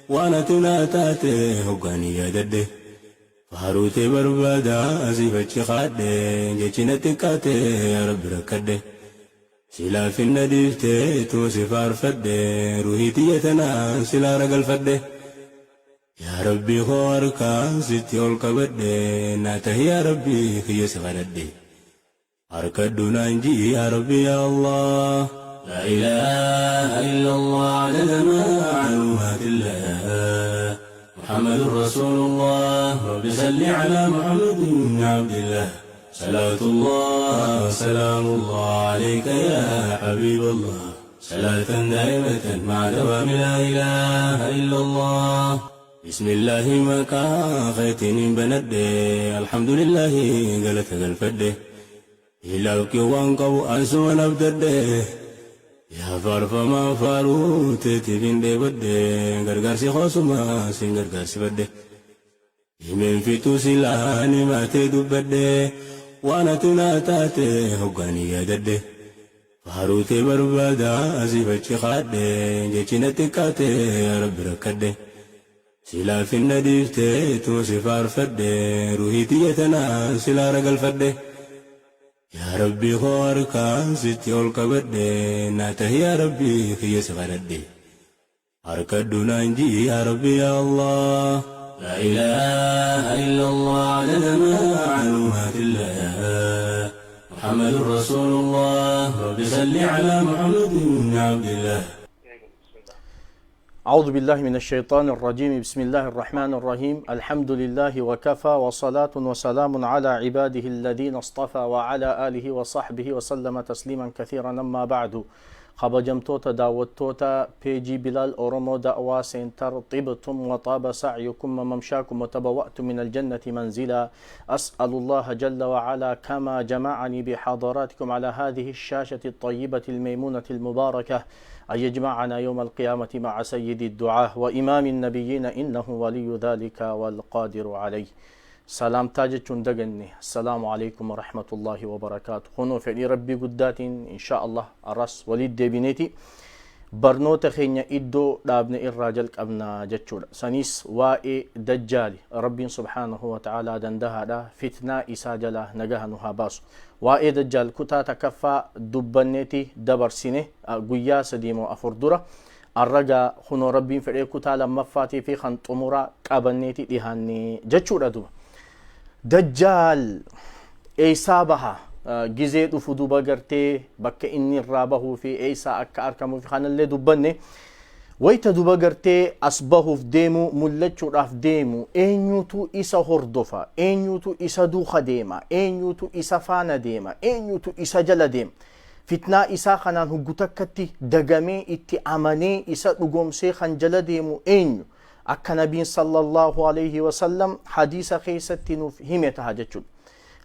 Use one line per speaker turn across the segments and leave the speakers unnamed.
Waan ati naa taate hoggaan yaadadhe. Faaruu tee barbaada asiif achi kaadhe. Jechi na xiqqaate yaa Rabbi rakkadhe. Si laafinna dhiiftee tuma si faarfadhe. Ruhii tiyya tanaan si laara galfadhe. Yaa Rabbii koo harkaan sitti ol qabadhe. Naa tahi yaa Rabbii kiyya si kadhadhe. Harkadhu naan ji'i yaa Rabbi yaa Allah. Laa ilaaha illallah adada ma'luumaatillah. Muhammadun Rasuulullah. Rabbi salli alaa Muhammadin abdillah. Salaatullah salaamullah alayka yaa habiiballah. Salaatan daa'imatan ma'a dawaami laa ilaaha illallah. Bismillaahi maqaa keetiinin banadhe. Alhamdulillaahi galata galfadhe. Ilaafkee waan qabu ansuman abdadhe. Yaa faarfamaa faaruu teetiif hin dheebadhe. Gargaarsi koosuma siin gargaarsifadhe. Himeen fixuu silaa nimaatee dubbadhe. Waan ati naa taate hoggaan yaadadhe. Faaruu tee barbaada asiif achi kaadhe. Jechi na xiqqaate yaa Rabbi rakkadhe. Si laafinna dhiiftee tuma si faarfadhe. Ruhii tiyya tanaan si laara galfadhe. Yaa Rabbii koo harkaan sitti ol qabadhe. Naa tahi yaa Rabbii kiyya si kadhadhe. Harkadhu naan ji'i yaa Rabbi yaa Allah. Laa ilaaha illallah adada ma'luumaatillah. Muhammadun Rasuulullah. Rabbi salli alaa Muhammadin abdillah.
أعوذ بالله من الشيطان الرجيم. بسم الله الرحمن الرحيم. الحمد لله وكفى، وصلاة وسلام على عباده الذين اصطفى، وعلى آله وصحبه وسلم تسليما كثيرا. أما بعد، kabajamtoota daawwattoota peejii Bilaal Oromoo Da'waa Center، طبتم وطاب سعيكم وممشاكم وتبوأتم من الجنة منزلا. أسأل الله جل وعلا كما جمعني بحضراتكم على هذه الشاشة الطيبة الميمونة المباركة أن يجمعنا يوم القيامة مع سيد الدعاة وإمام النبيين، إنه ولي ذلك والقادر عليه. Salaamtaa jechuun daganne. السلام عليكم ورحمة الله وبركاته. Kunoo fedhii Rabbii guddaatiin إن شاء الله arras waliit deebineeti barnoota keenya iddoo dhaabne irraa jalqabna jechuudha. Sanis waa'ee Dajjaali. Rabbiin سبحانه وتعالى dandahaadha, fitnaa isaa jala nagaha nu haa baasu. Waa'ee Dajjaal kutaa takkaffaa dubbanneeti dabarsine guyyaa 3 moo 4 dura. Arragaa kunoo Rabbiin fedhee kutaa lammaffaatii fi kan xumuraa qabanneeti dhihaanne jechuudha. Duba Dajjaal eeysaa baha? Gizee dhufu duba gartee bakka inni irraa bahuu fi eeysaa akka argamuu fi kanallee dubbanne. Wayta duba gartee as bahuuf deemu, mul'achuudhaaf deemu, eenyutu isa hordofa? Eenyutu isa duuka deema? Eenyutu isa faana deema? Eenyutu isa jala deema? Fitnaa isaa kanaan huggu takkatti dagamee, itti amanee, isa dhugoomsee kan jala deemu eenyu? Akka nabiin صلى الله عليه وسلم hadiisa keessatti nuuf hime taha jechuudha.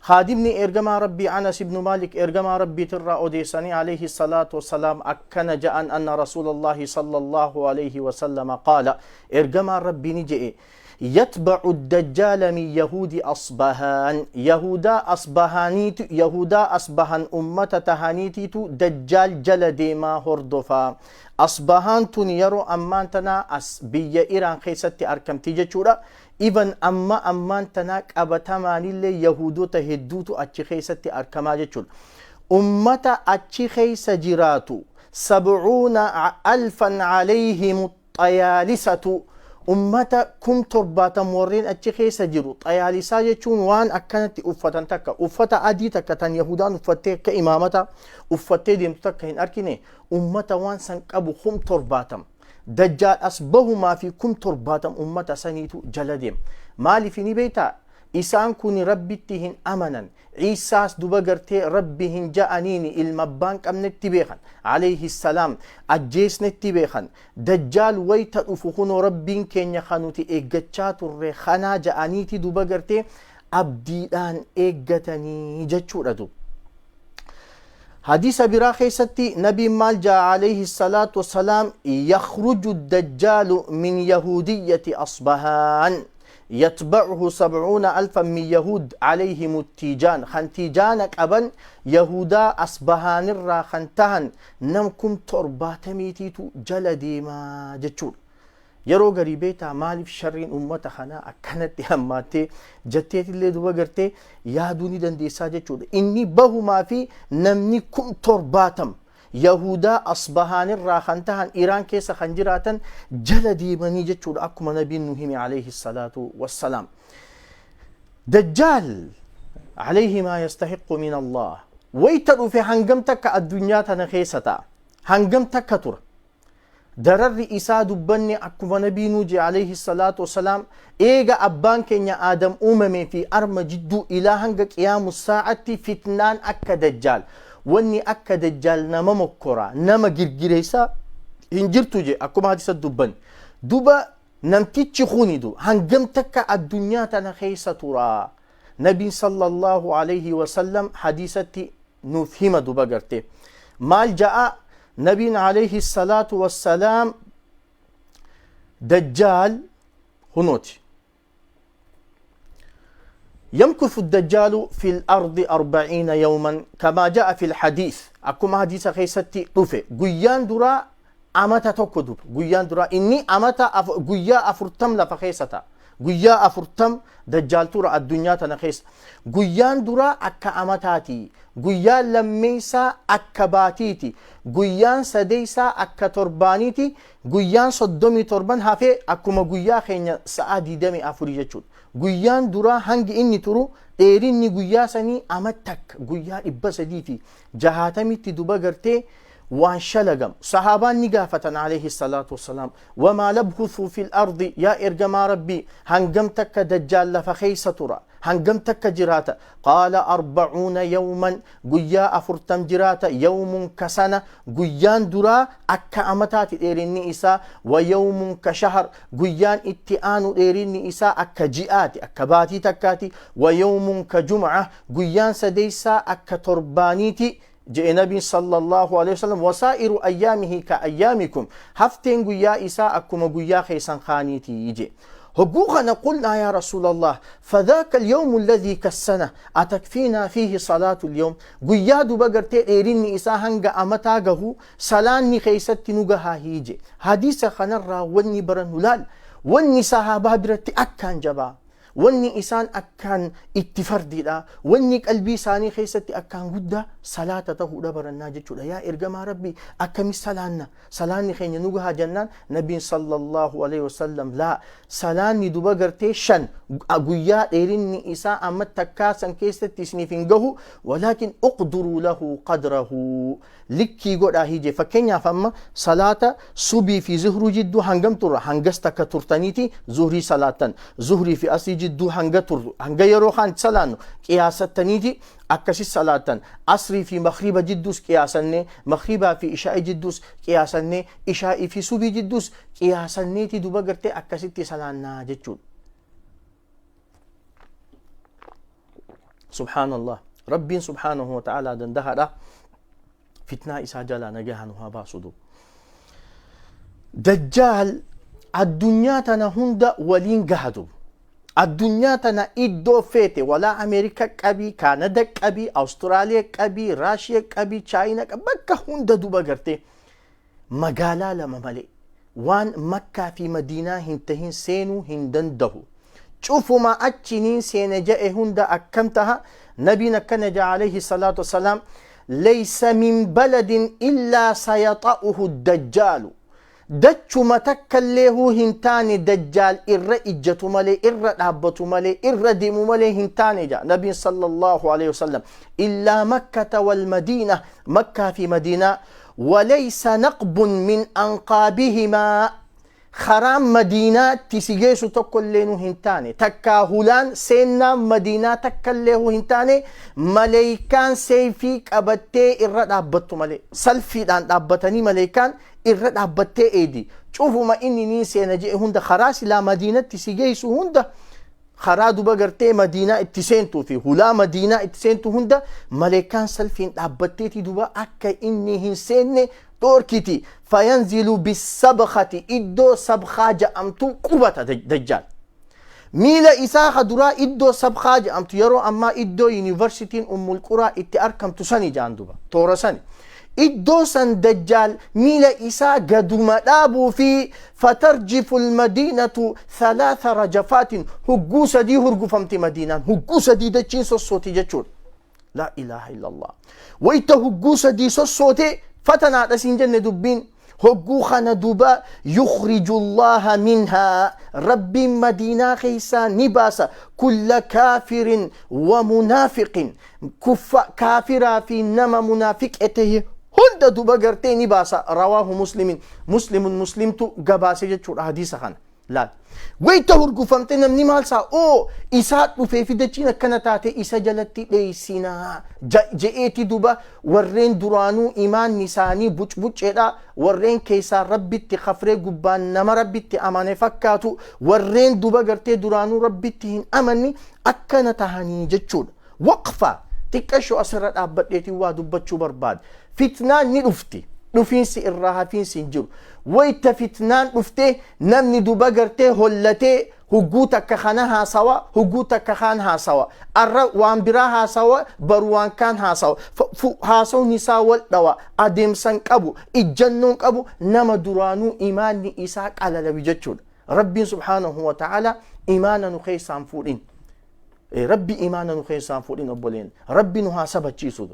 Haadimni ergamaa Rabbii Anas ibnu Maalik ergamaa Rabbiitirraa odeessanii عليه الصلاة والسلام akkana ja'an: أن رسول الله صلى الله عليه وسلم قال، ergamaan Rabbii ni je'e: يتبع الدجال من يهود أصبهان. يهودا أصبهانيت، يهودا أصبهان أمة تهانيتيتو دجال jala deema hordofaa. Asbahaan tun yeroo ammaan tanaa as biyya Iraan keessatti argamti jechuudha. Even amma ammaan tanaa qabatamaanillee Yahudota hedduutu achi keessatti argamaa jechuudha. Ummata achi keessa jiraatu 70,000 عليهم الطيالسة، ummata 70,000 warreen achi keessa jiru. Xayaalisaa jechuun waan akkanatti uffatan takka, uffata adii takka tan Yahudaan uffattee akka imaamata uffattee deemtu takka hin arkine. Ummata waan san qabu 70,000. Dajjaal as bahumaa fi 70,000 ummata saniitu jala deema. Maaliif ni beektaa? Isaan kun Rabbitti hin amanan. Ciisaas duba gartee Rabbi hin ja'aniini, ilma abbaan qabnetti beekan, عليه السلام ajjeesnetti beekan. Dajjaal wayta dhufu kunoo Rabbiin keenya kanuti eeggachaa turre kanaa ja'aniiti duba gartee abdiidhaan eeggatanii jechuudha. Dub hadiisa biraa keessatti nabiin maal jaa عليه الصلاة والسلام؟ يخرج الدجال من يهودية أصبهان، يتبعه 70,000 من يهود عليهم التيجان. خان تيجان قبن يهودا أصبهان الرا خنتهن نمكم ترباتميتيتو جل ديما جتشور. Yeroo garii beektaa maaliif sharriin ummata kanaa akkanatti hammaattee jetteetillee duba gartee yaaduu ni dandeessaa jechuudha. Inni bahumaa fi namni 70,000 Yahudaa Asbahaanirraa kan tahan Iraan keessa kan jiraatan jala deemanii jechuudha akkuma nabiin nu hime alayhi salaatu wassalaam. Dajjaal alayhi maa yastahiqqu min Allah wayta dhufe hangam takka addunyaa tana keessa ta'a, hangam takka tura. Dararri isaa dubbanne akkuma nabii nuu jee alayhi salaatu wassalaam eega abbaan keenya Aadam uumamee fi arma jidduu ilaa hanga qiyaamu saa'atti fitnaan akka dajjaal wanni akka dajjaal nama mokkoraa nama girgireessaa hin jirtu jee akkuma hadisa dubbanne. Duba namtichi kuni du hangam takka addunyaa tana keessa tura? Nabiin sallallahu alayhi wasallam hadisatti nuuf hima duba garte maal ja'a nabiin alayhi salaatu wassalaam? Dajjaal hunooti يمكث الدجال في الأرض 40 يوما كما جاء في الحديث. أكما حديث خيستي طفي قيان درا أمتا توكدب قيان درا إني أمتا قيا أفرتم لفخيستا guyyaa 40 dajjaal tura addunyaa tana keessa. Guyyaan duraa akka amataati, guyyaan lammeeysaa akka baatiiti, guyyaan sadeeysaa akka torbaaniiti, guyyaan 37 hafee akkuma guyyaa keenya sa'a 24 jechuudha. Guyyaan duraa hangi inni turu dheerinni guyyaa sanii ama takka guyyaa 360tti duba gartee waan shalagam. Sahaabaan ni gaafatan alayhi salaatu wassalaam, wamaa labhuthu fi lardi yaa ergamaa rabbii, hangam takka dajjaal lafa keeysa tura, hangam takka jiraata? Qaala 40 yawman, guyyaa 40 jiraata. Yawmun kasana, guyyaan duraa akka amataati dheerinni isaa, wa yawmun ka shahar, guyyaan itti aanu dheerinni isaa akka ji'aati, akka baatii takkaati, wa yawmun ka jum'a, guyyaan sadeeysaa akka torbaaniiti je'e nabiin sallallahu alaihi wasallam. Wasaa'iru ayyaamihi ka ayyaamikum, hafteen guyyaa isaa akkuma guyyaa keessan kaaniiti je. Hogguu kana qulnaa yaa rasuulallah, fadhaaka alyawmu alladhii kassana atakfiinaa fiihi salaatu alyawm? Guyyaa duba gartee dheerinni isaa hanga amataa gahu salaanni keessatti nu gahaa hiije? Hadiisa kanarraa wanni barannu laal, wanni sahaabaa biratti akkaan jabaa, wanni isaan akkaan itti fardiidha, wanni qalbii isaanii keessatti akkaan guddaa salaata ta'uudha barannaa jechuudha. Yaa ergamaa rabbii, akkami salaanna, salaanni keenya nu gahaa jennaan, nabiin sallallahu alaihi wasallam laa, salaanni duba gartee shan guyyaa dheerinni isaa amma takkaa san keessatti isiniif hin gahu, walaakin uqduruu lahu qadrahu, likkii godhaa hije. Fakkeenyaaf amma salaata subii fi zuhruu jidduu hangam turra? Hangas takka turtaniiti zuhrii salaattan. Zuhrii fi asrii jidduu hanga turru, hanga yeroo kaan salaannu qiyaasattaniiti akkasi salaattan. Asrii fi makriba jidduus qiyaasanne, makribaa fi ishaa'ii jidduus qiyaasanne, ishaa'ii fi subii jidduus qiyaasanneeti duba gartee akkasitti salaannaa jechuudha. Subhaanallah, rabbiin subhaanahu wa ta'aalaa dandahaadha. Fitnaa isaa jalaa nagaha nu haa baasu. Duba dajjaal addunyaa tana hunda waliin gaha. Duba addunyaa tana iddoo feete, walaa Ameerika qabii, Kaanada qabii, Awustiraaliyaa qabii, Raashiyaa qabii, Chaayina qabii, bakka hunda duba gartee magaalaa lama malee waan Makkaa fi Madiinaa hin tahin seenuu hin dandahu. Cufuma achiniin seene ja'e hunda akkam taha? Nabiin akkana ja'a alayhi salaatu wassalaam, laysa min baladin illaa sayaxa'uhu dajjaalu. Dachuma takkallee huu hin taane dajjaal irra ijjatu malee, irra dhaabbatu malee, irra deemu malee hin taane ja'a nabiin sallallahu alaihi wasallam, illaa Makkata wal Madiina, Makkaa fi Madiinaa. Walaysa naqbun min anqaabihimaa, karaan Madiinaatti si geessu tokko illee hin taane, takkaa hulaan seennaan Madiinaa takka illee hin taane maleeykaan seeyfii qabattee irra dhaabbattu malee. Salfiidhaan dhaabbatanii maleeykaan irra dhaabbattee eedi. Cufuma inni niin seena je'e hunda, karaa silaa Madiinatti si geessu hunda, karaa duba gartee Madiinaa itti seentuu fi hulaa Madiinaa itti seentu hunda maleekaan salfiin dhaabbatteeti duba akka inni hin seenne dhoorkiti. Fayanzilu bisabkati, iddoo sabkaa ja'amtu qubata dajjaal. Miila isaa ka duraa iddoo sabkaa jedhamtu, yeroo ammaa iddoo yuunivarsiitiin Ummul Quraa itti argamtu sani jaan duba toora sani. Iddoo san Dajjaal miila isaa gaduma dhaabuu fi fatarjifu almadiinatu thalaatha rajafaatin, hugguu sadii hurgufamti Madiinaan, hugguu sadii dachiin sossooti jechuudha. Laa ilaaha illallah. Wayta hugguu sadii sossoote fatanaadha siin jenne dubbiin. Hogguu kana duba yukhriju Allaha minhaa, Rabbiin Madiinaa keessaa ni baasa, kulla kaafirin wa munaafiqin, kuffa kaafiraa fi nama munaafiqe tahe hunda duba gartee ni baasa. Rawaahu Muslimin, Muslimun Muslimtu gabaase jechuudha hadiisa kana. Laal, wayta hurgufamte namni maal saa oo isaa dhufee fi dachiin akkana taate isa jalatti dheeysinaa je'eeti duba warreen duraanuu imaanni isaanii bucbucceedha, warreen keessaa Rabbitti kafree gubbaan nama Rabbitti amane fakkaatu, warreen duba gartee duraanuu Rabbitti hin amanni akkana tahanii jechuudha. Waqfa xiqqashoo asirra dhaabbadheetiin waa dubbachuu barbaada. Fitnaan ni dhufti, dhufiinsi irraa hafiinsi hin jiru. Wayta fitnaan dhufte namni duba gartee hollatee hugguu takka kana haasawa, hugguu takka kaan haasawa, arra waan biraa haasawa, baru waan kaan haasawa, haasawni isaa wal dhawa, adeemsan qabu, ijjannoon qabu, nama duraanuu imaanni isaa qalalawi jechuudha. Rabbiin subhaanahu wa ta'ala imaana nu keessaan fuudhin. Rabbi imaana nu keessaan fuudhin. Obboleen, Rabbi nu haa sabachiisu.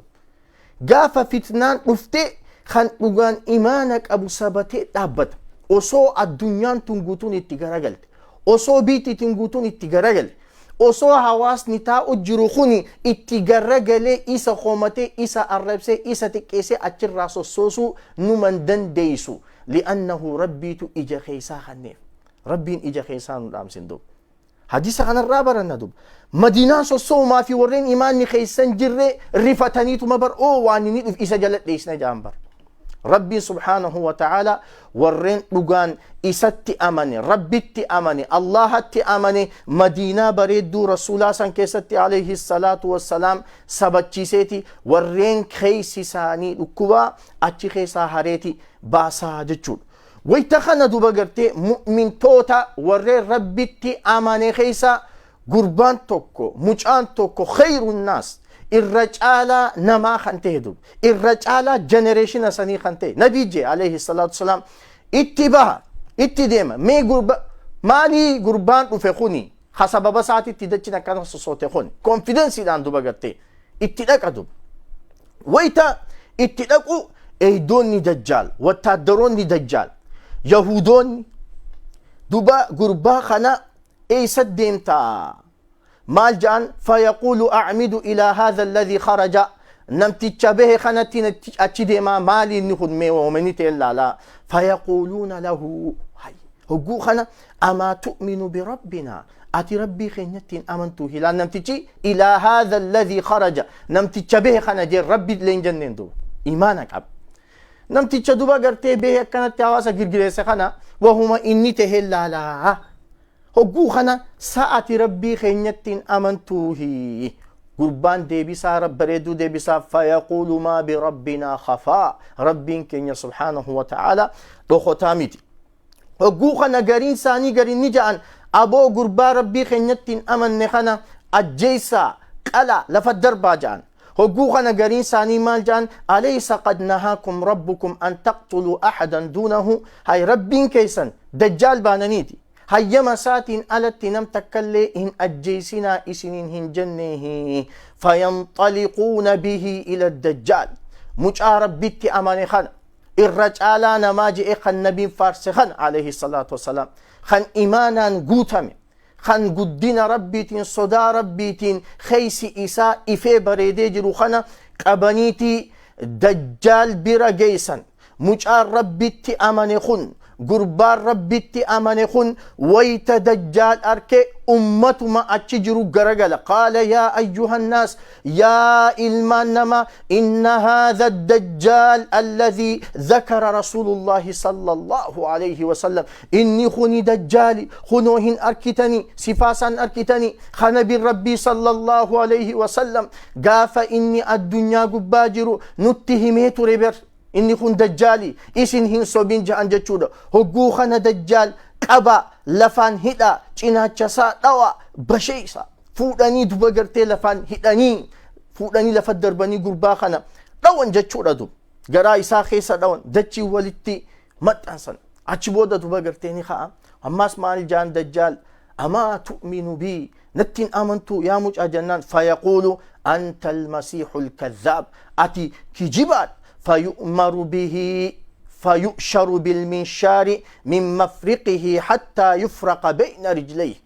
Gaafa fitnaan dhufte kan dhugaan imaana qabu sabatee dhaabbata. Osoo addunyaan tun guutuun itti garagalte, osoo biitti guutuun itti garagalte, osoo hawaasni taa'u jiru kuni itti garagalee isa homatee, isa arrabsee, isa xiqqeessee achirraa sossoosuu numan dandeessu, li'annahu Rabbiitu ija keessaa kanneef. Rabbiin ija keessaa nu dhaamsin. Duba hadiisa kanarraa baranna duba Madiinaan sossoomaa fi warreen imaanni keessan jirre rifataniituma bar oo waan inni dhuf isa jala dheessina jaan bar. Rabbiin subhaanahu wa ta'ala warreen dhugaan isatti amane, Rabbitti amane, Allahatti amane, Madiinaa bareedduu rasuulaa san keessatti alayhi salaatu wassalaam sabachiiseeti warreen keeysi isaanii dhukkubaa achi keessaa hareeti baasaa jechuudha. Wayta kana duba gartee mu'mintoota warreen Rabbitti amane keessa gurbaan tokko, mucaan tokko, khayrunnaas, irra caalaa namaa kan ta'e, duba irra caalaa generation sanii kan ta'e, nabii jee alayhi salaatu wasalaam, itti baha, itti deema. Mee gurba maalii gurbaan dhufe kuni ha sababa isaatitti dachin akkana sosoote kuni confidenceiidhaan duba gartee itti dhaqa. Duba wayta itti dhaqu eeydoonni Dajjaal, wattaaddaroonni Dajjaal, yahudoonni duba gurbaa kana eessa deemtaa, maal ja'an? Fayaquulu acmidu ilaa haadha alladhii kharaja, namticha bahe kanatti achi deemaa, maali inni kun, mee oomani ta'e laalaa. Fayaquuluuna lahu hay hogguu kana amaa tu'minu birabbinaa, ati Rabbii keenyattiin amantuu hilaan namtichi ilaa haadha alladhii kharaja, namticha bahe kana jee. Rabbi illee hin jenneen, duba imaana qaba. Namticha duba gartee bahe akkanatti hawaasa girgireesse kana wahuma inni tahe laalaa. Hogguu kana sa'ati Rabbii keenyattiin amantuuhi? Gurbaan deebisaa bareedduu deebisaa. Fayaquulu maa birabbinaa khafaa, Rabbiin keenya subhaanahu wa ta'ala dhokotaa miti. Hogguu kana gariin isaanii gariin ni ja'an, aboo gurbaa Rabbii keenyattiin amanne kana ajjeessaa, qala, lafa darbaa ja'an. Hogguu kana gariin isaanii maal ja'an? Alaysa qad nahaakum rabbukum an taqtuluu ahadan duunahu, hay Rabbiin keessan Dajjaal baananiiti hayyama isaatiin alatti nam takkallee hin ajjeesinaa isiniin hin jenneehi? Fayanxaliquuna bihi ila Dajjaal, mucaa Rabbitti amane kana, irra caalaa namaa je'e kan nabiin faarse kana alayhi salaatu wassalaam, kan imaanaan guutame, kan guddina Rabbiitiin, sodaa Rabbiitiin keeysi isaa ifee bareedee jiru kana qabaniitii Dajjaal bira geeysan. Mucaan Rabbitti amane kun, gurbaan Rabbitti amane kun wayta Dajjaal arke ummatuma achi jiru garagala. Qaala yaa ayyuhannaas, yaa ilmaan nama, inna haadha dajjaal alladhii dhakara rasuulullaahi sallallahu alayhi wasallam, inni kuni Dajjaali kunoo hin arkitani, sifaasaan arkitani, kana Rabbii sallallahu alayhi wasallam gaafa inni addunyaa gubbaa jiru nutti himee ture ber, inni kun Dajjaali, isin hin sobin ja'an jechuudha. Hogguu kana Dajjaal qaba, lafaan hidha, cinaacha isaa dhawa, basheessa fuudhanii duba gartee lafaan hidhanii fuudhanii lafa darbanii gurbaa kana dhawan jechuudha. Dub Garaa isaa keessa dhawan, dachii walitti maxxansan. Achi booda duba gartee ni ka'a. Ammaas maal jaan Dajjaal? Amaa tu'minu bii, nattiin amantuu yaa mucaa jennaan, fayaquulu anta almasiihu alkadhaab, ati kijibaadha. Fayu'maru bihi fayu'sharu bilminshaari min mafriqihi hattaa yufraqa bayna rijlayhi.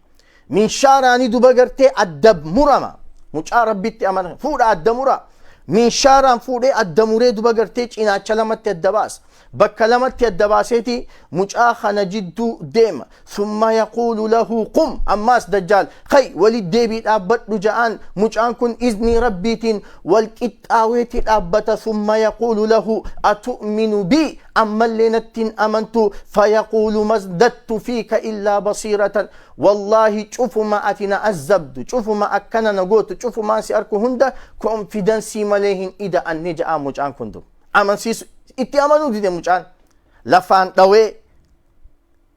Minshaaraani duba gartee adda murama. Mucaa Rabbitti amana fuudha, adda mura. Minshaaraan fuudhee adda muree duba gartee cinaacha lamatti adda baasa. Bakka lamatti adda baaseeti mucaa kana jidduu deema. Summa yaquulu lahu qum. Ammaas Dajjaal kay, walit deebii dhaabbadhu ja'aan. Mucaan kun iznii Rabbiitiin wal qixxaaweeti dhaabbata. Summa yaquulu lahu atu'minu bii, ammallee nattiin amantu? Fayaquulu mazdattu fiika illaa basiiratan, wallaahi cufuma ati na azzabdu, cufuma akkana na gootu, cufumaan si arku hunda konfidansii malee hin ida'anne ja'aan. Mucaan kun dur amansiisu itti amanuu dide. Mucaan lafaan dhawee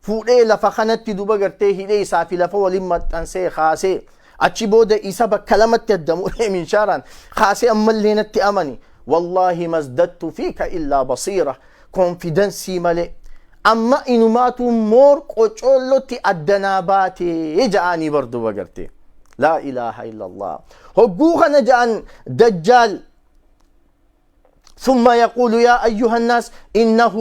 fuudhee lafa kanatti duba gartee hidhee isaa fi lafa waliin maxxansee kaasee, achi booda isa bakka lamatti adda muree minshaaraan kaasee, ammallee natti amani, wallaahi mazdattu fiika illaa basiira, konfidansii malee amma inumaatu moor qocoollotti addanaa baatee ja'anii bar duba gartee. Laa ilaaha illallah. Hogguu kana ja'an Dajjaal, ثم يقول يا أيها الناس إنه،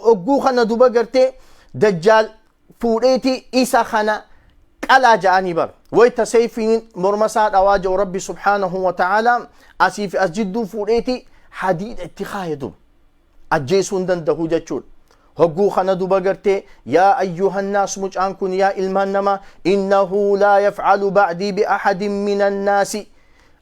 hogguu kana duba gartee Dajjaal fuudheeti isa kana qalaa ja'anii bar. Wayta sayfiin morma isaa dhawaa jiru, Rabbi subhaanahu wa ta'aalaa asii fi as jidduu fuudheeti hadiida itti kaaya duba, ajjeesuu hin danda'u jechuudha. Hogguu kana duba gartee yaa ayyuhannaas, mucaan kun, yaa ilmaan namaa, innahu laa yafcalu bacdii biaxadin min annaasi,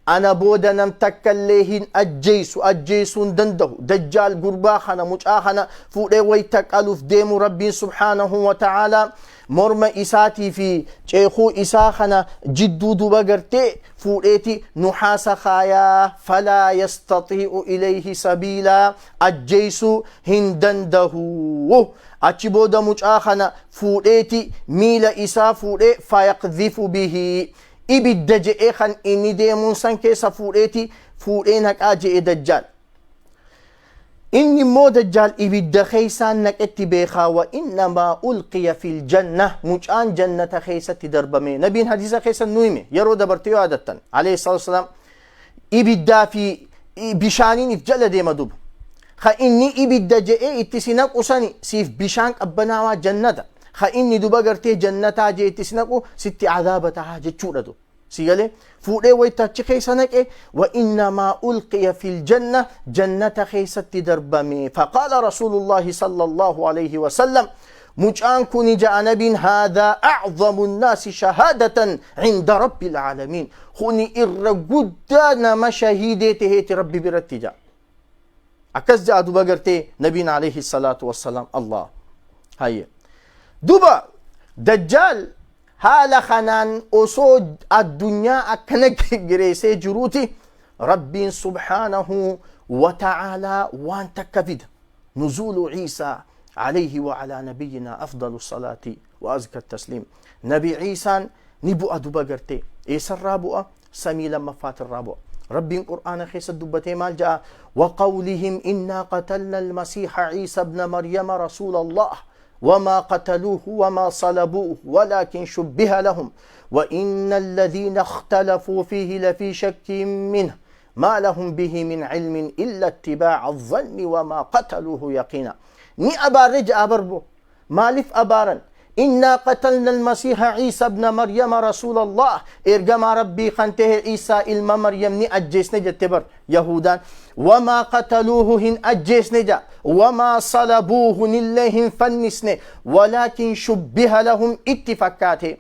ana booda nam takka illee hin ajjeesu, ajjeesuu hin danda'u. Dajjaal gurbaa kana, mucaa kana fuudhee wayta qaluuf deemu, Rabbiin subhaanahu wa ta'aalaa morma isaatii fi ceekuu isaa kana jidduu duba gartee fuudheeti nuhaasa kaayaa. Falaa yastatii'u ilayhi sabiilaa, ajjeesuu hin danda'u. Achi booda mucaa kana fuudheeti miila isaa fuudhee fayaqdhifu bihi, ibidda je'ee kan inni deemuun san keessa fuudheeti fuudhee naqaa je'e Dajjaal. Inni immoo Dajjaal ibidda keessaan naqetti beekaa. Wa innamaa ulqiya fil janna, mucaan jannata keessatti darbame. Nabiin hadiisa keessa nu hime yeroo dabarte yoo yaadattan, alayhi salaatu wasalaam, ibiddaa fi bishaaniin if jala deema duba. Ka inni ibidda je'ee itti si naqu sani siif bishaan qabbanaawaa jannata. Ka inni duba gartee jannataa je'ee itti si naqu sitti azaaba tahaa jechuudha duba. Si galee fuudhee wayita achi keessa naqe. Wa innamaa ulqiya fil janna, jannata keessatti darbame. Faqaala rasuulullaahi sallallahu alayhi wasallam, mucaan kuni ja'a nabiin, haadhaa aczamu nnaasi shahaadatan cinda rabbil aalamiin, kuni irra guddaa nama shahiidee taheeti Rabbi biratti ja'a. Akkas ja'a duba gartee nabiin alayhi salaatu wassalaam. Allah hayye, duba Dajjaal haala kanaan osoo addunyaa akkana gireessee jiruuti, Rabbiin subhaanahu wa ta'aalaa waan takka fida. Nuzuulu Ciisaa alayhi wa alaa nabiyyinaa afdalu salaati wa azka tasliim. Nabi Ciisaan ni bu'a duba gartee. Eessarraa bu'a? Samii lammaffaatirraa bu'a. Rabbiin Qur'aana keessa dubbatee maal ja'a? وقولهم إنا قتلنا المسيح عيسى ابن مريم رسول الله وما قتلوه وما صلبوه ولكن شبه لهم وإن الذين اختلفوا فيه لفي شك منه ما لهم به من علم إلا اتباع الظن وما قتلوه يقينا. Ni abaarre ja'a barbo. Maaliif abaaran? إنا قتلنا المسيح عيسى ابن مريم رسول الله، ergamaa Rabbii kan tahe Ciisaa ilma Maryam ni ajjeesne jette bar Yahudaan. وما قتلوه, hin ajjeesne ja. وما صلبوه, nillee hin fannisne. ولكن شبه لهم, itti fakkaate.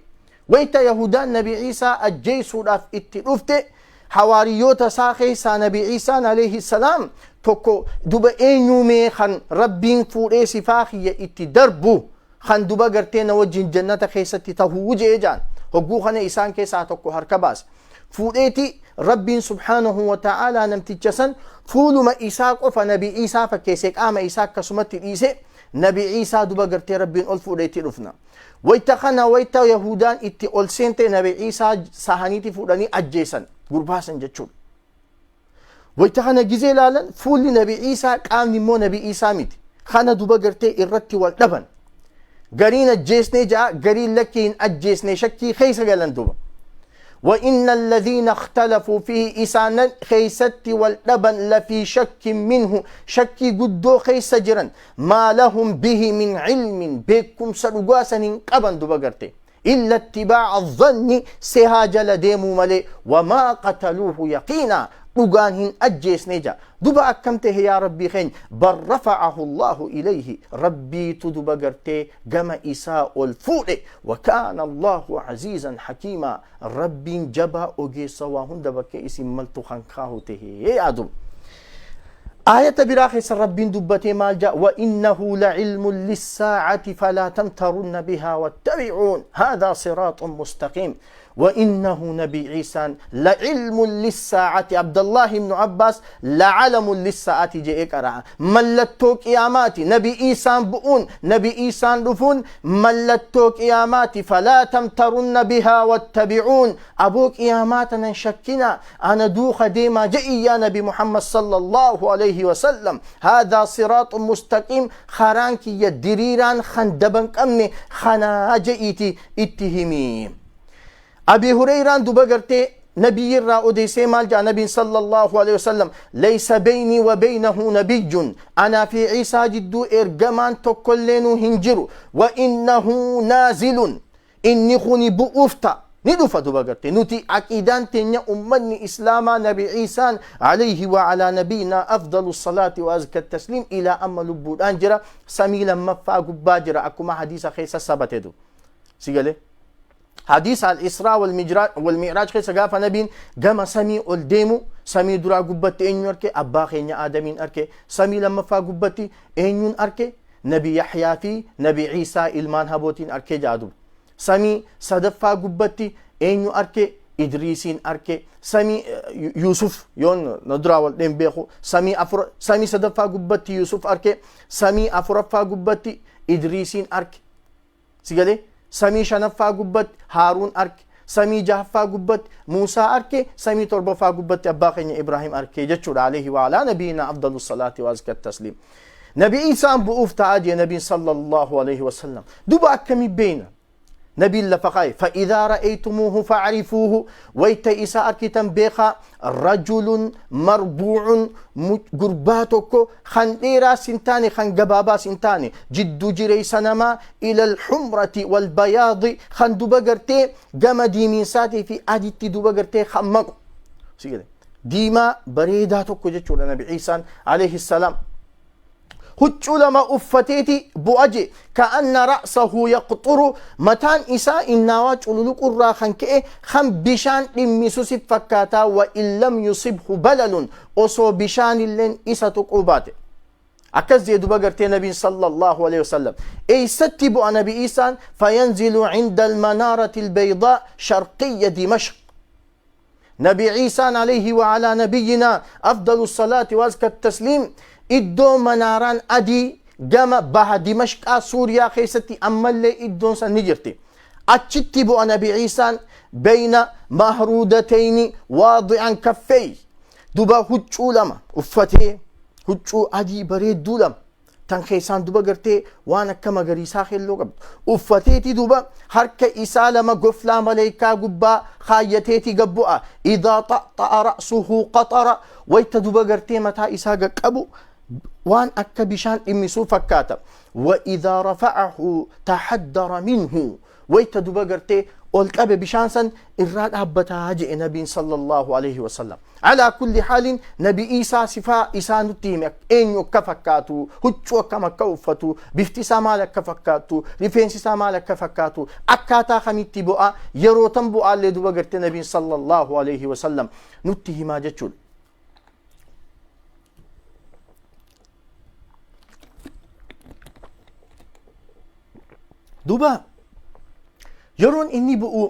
Wayta Yahudaan Nabi Ciisaa ajjeesuudhaaf itti dhufte, hawaariyyoota isaa keessaa Nabi Ciisaan alayhi salaam tokko duba eenyumee kan Rabbiin fuudhee sifaa kiyya itti darbu, kan duba gartee na wajjin jannata keessatti tahuu jee jaan. Hogguu kana isaan keessaa tokko harka baase. Fuudheeti Rabbiin subhaanahu wa ta'aalaa namticha san fuuluma isaa qofa Nabi Ciisaa fakkeesse, qaama isaa akkasumatti dhiise. Nabi Ciisaa duba gartee Rabbiin ol fuudheetti dhufna. Wayta kana wayta Yahudaan itti ol seente, Nabi Ciisaa sahaniiti fuudhanii ajjeesan gurbaasan jechuudha. Wayta kana gizee laalan fuulli Nabi Iisaa, qaamni immoo Nabi Iisaa miti. Kana duba gartee irratti wal dhaban. Gariin ajjeesnee ja'a, gariin lakkii hin ajjeesne, shakkii keessa galan duba. وإن الذين اختلفوا فيه إسانا خيست واللبن لفي شك منه شكي قدو خيس جرا ما لهم به من علم بكم سرقاسا قبن دبقرتي إلا اتباع الظن سهاجل ديمو ملي وما قتلوه يقينا dhugaan hin ajjeesne ja. Duba akkam tahe yaa Rabbii keenya? Bal rafa'ahu Allahu ilayhi, Rabbiitu duba gartee gama isaa ol fuudhe. Wa kaana Allahu aziizan hakiimaa, Rabbiin jabaa ogeessa waa hunda bakkee isin maltu kan kaahu tahe yaa duba. Aayata biraa keessa Rabbiin dubbatee maal ja'a? Wa innahu la'ilmun lissaa'ati falaa tamtarunna bihaa wattabi'uun haadhaa siraaxun mustaqiim. وإنه نبي عيسى لعلم للساعة. عبد الله بن عباس لعلم للساعة جئ قرأ. ملتو قيامات نبي عيسى بؤون، نبي عيسى رفون ملتو قيامات فلا تمترن بها واتبعون. أبو قيامات نشكنا أنا دوخ ديما جئ يا نبي محمد صلى الله عليه وسلم. هذا صراط مستقيم خرانك يدريران خندبن أمني خنا جئتي اتهمي. أبي هريرة دبغرتي نبي الرا أوديسي مال جاء نبي صلى الله عليه وسلم ليس بيني وبينه نبي أنا في عيسى جدو إرجمان تكلينو هنجرو وإنه نازل إني خوني بؤفتا ندفا دبغرتي نتي عقيدان تنيا أمني إسلاما نبي عيسى عليه وعلى نبينا أفضل الصلاة وأزكى التسليم إلى أما لبود أنجرا سميلا مفا قباجرا أكما حديث خيسا سبتدو سيقالي حديث الإسراء والمعراج خيسا قافا نبين قام سمي الديمو سمي درا قبتي إنيو أركي أبا خينيا آدمين أركي سمي لما فا قبتي إنيون أركي نبي يحيى في نبي عيسى إلمان هبوتين أركي جادو سمي صدفا قبتي إنيو أركي إدريسين أركي سمي يوسف يون ندرا والدين بيخو سمي أفر سمي صدفا قبتي يوسف أركي سمي أفرفا قبتي إدريسين أركي سيقالي سمي شنفا قبت هارون أرك سمي جهفا قبت موسى أرك سمي تربفا قبت أبا خيني إبراهيم أرك جتشور عليه وعلى نبينا أفضل الصلاة وأزكى التسليم. نبي عيسى بؤوف تعادي نبي صلى الله عليه وسلم دبا كمي بين نبي اللفقاي فإذا رأيتموه فاعرفوه ويت إساء أركتن بيخا رجل مربوع قرباتك خنديرا سنتاني خنقبابا سنتاني جد جري سنما إلى الحمرة والبياض خندو بقرتي قم ديمين ساتي في أدت دو بقرتي خمق ديما بريداتك جتشو لنبي عيسى عليه السلام huccuu lama uffateeti bu'a je ka'anna ra'sahu yaqxuru mataan isaa innaawaa cululuqurraa kan ka'e kan bishaan dhimmisu si fakkaataa wa in lam yusibhu balalun osoo bishaanilleen isa tuquu baate akkas jee duba gartee nabiin sallallahu alaihi wasallam eeysatti bu'a nabi Iisaan fayanzilu cinda almanaarati albaydaa sharqiyya dimashq نبي عيسى عليه وعلى نبينا أفضل الصلاة وأزكى التسليم إدو مناران أدي جما بها دمشق سوريا خيستي أما اللي إدون سنجرتي أتشتبو نبي عيسى بين مهرودتين واضعا كفي دوبا هجو لما أفتي هجو أدي بريد دولم tan keessaan duba gartee waan akka magariisaa keelloo qabdu uffateeti duba harka isaa lama goflaa maleekaa gubbaa kaayyateeti gabbu'a idaa xaxa'a ra'suhu qaxara wayta duba gartee mataa isaa gaqqabu waan akka bishaan dhimmisuu fakkaata wa idaa rafa'ahu tahaddara minhu wayta duba gartee ol qabe bishaan san irraa dhaabbataa je'e nabiin sallallahu alaihi wasallam. Alaa kulli haalin nabi Iisaa sifaa isaa nutti hime eenyu akka fakkaatu, huccuu akkam akka uffatu, bifti isaa maal akka fakkaatu, rifeensi isaa maal akka fakkaatu, akkaataa kamitti bu'a, yeroo tan bu'aallee duba gartee nabiin sallallahu alaihi wasallam nutti himaa jechuudha. Duba yeroon inni bu'u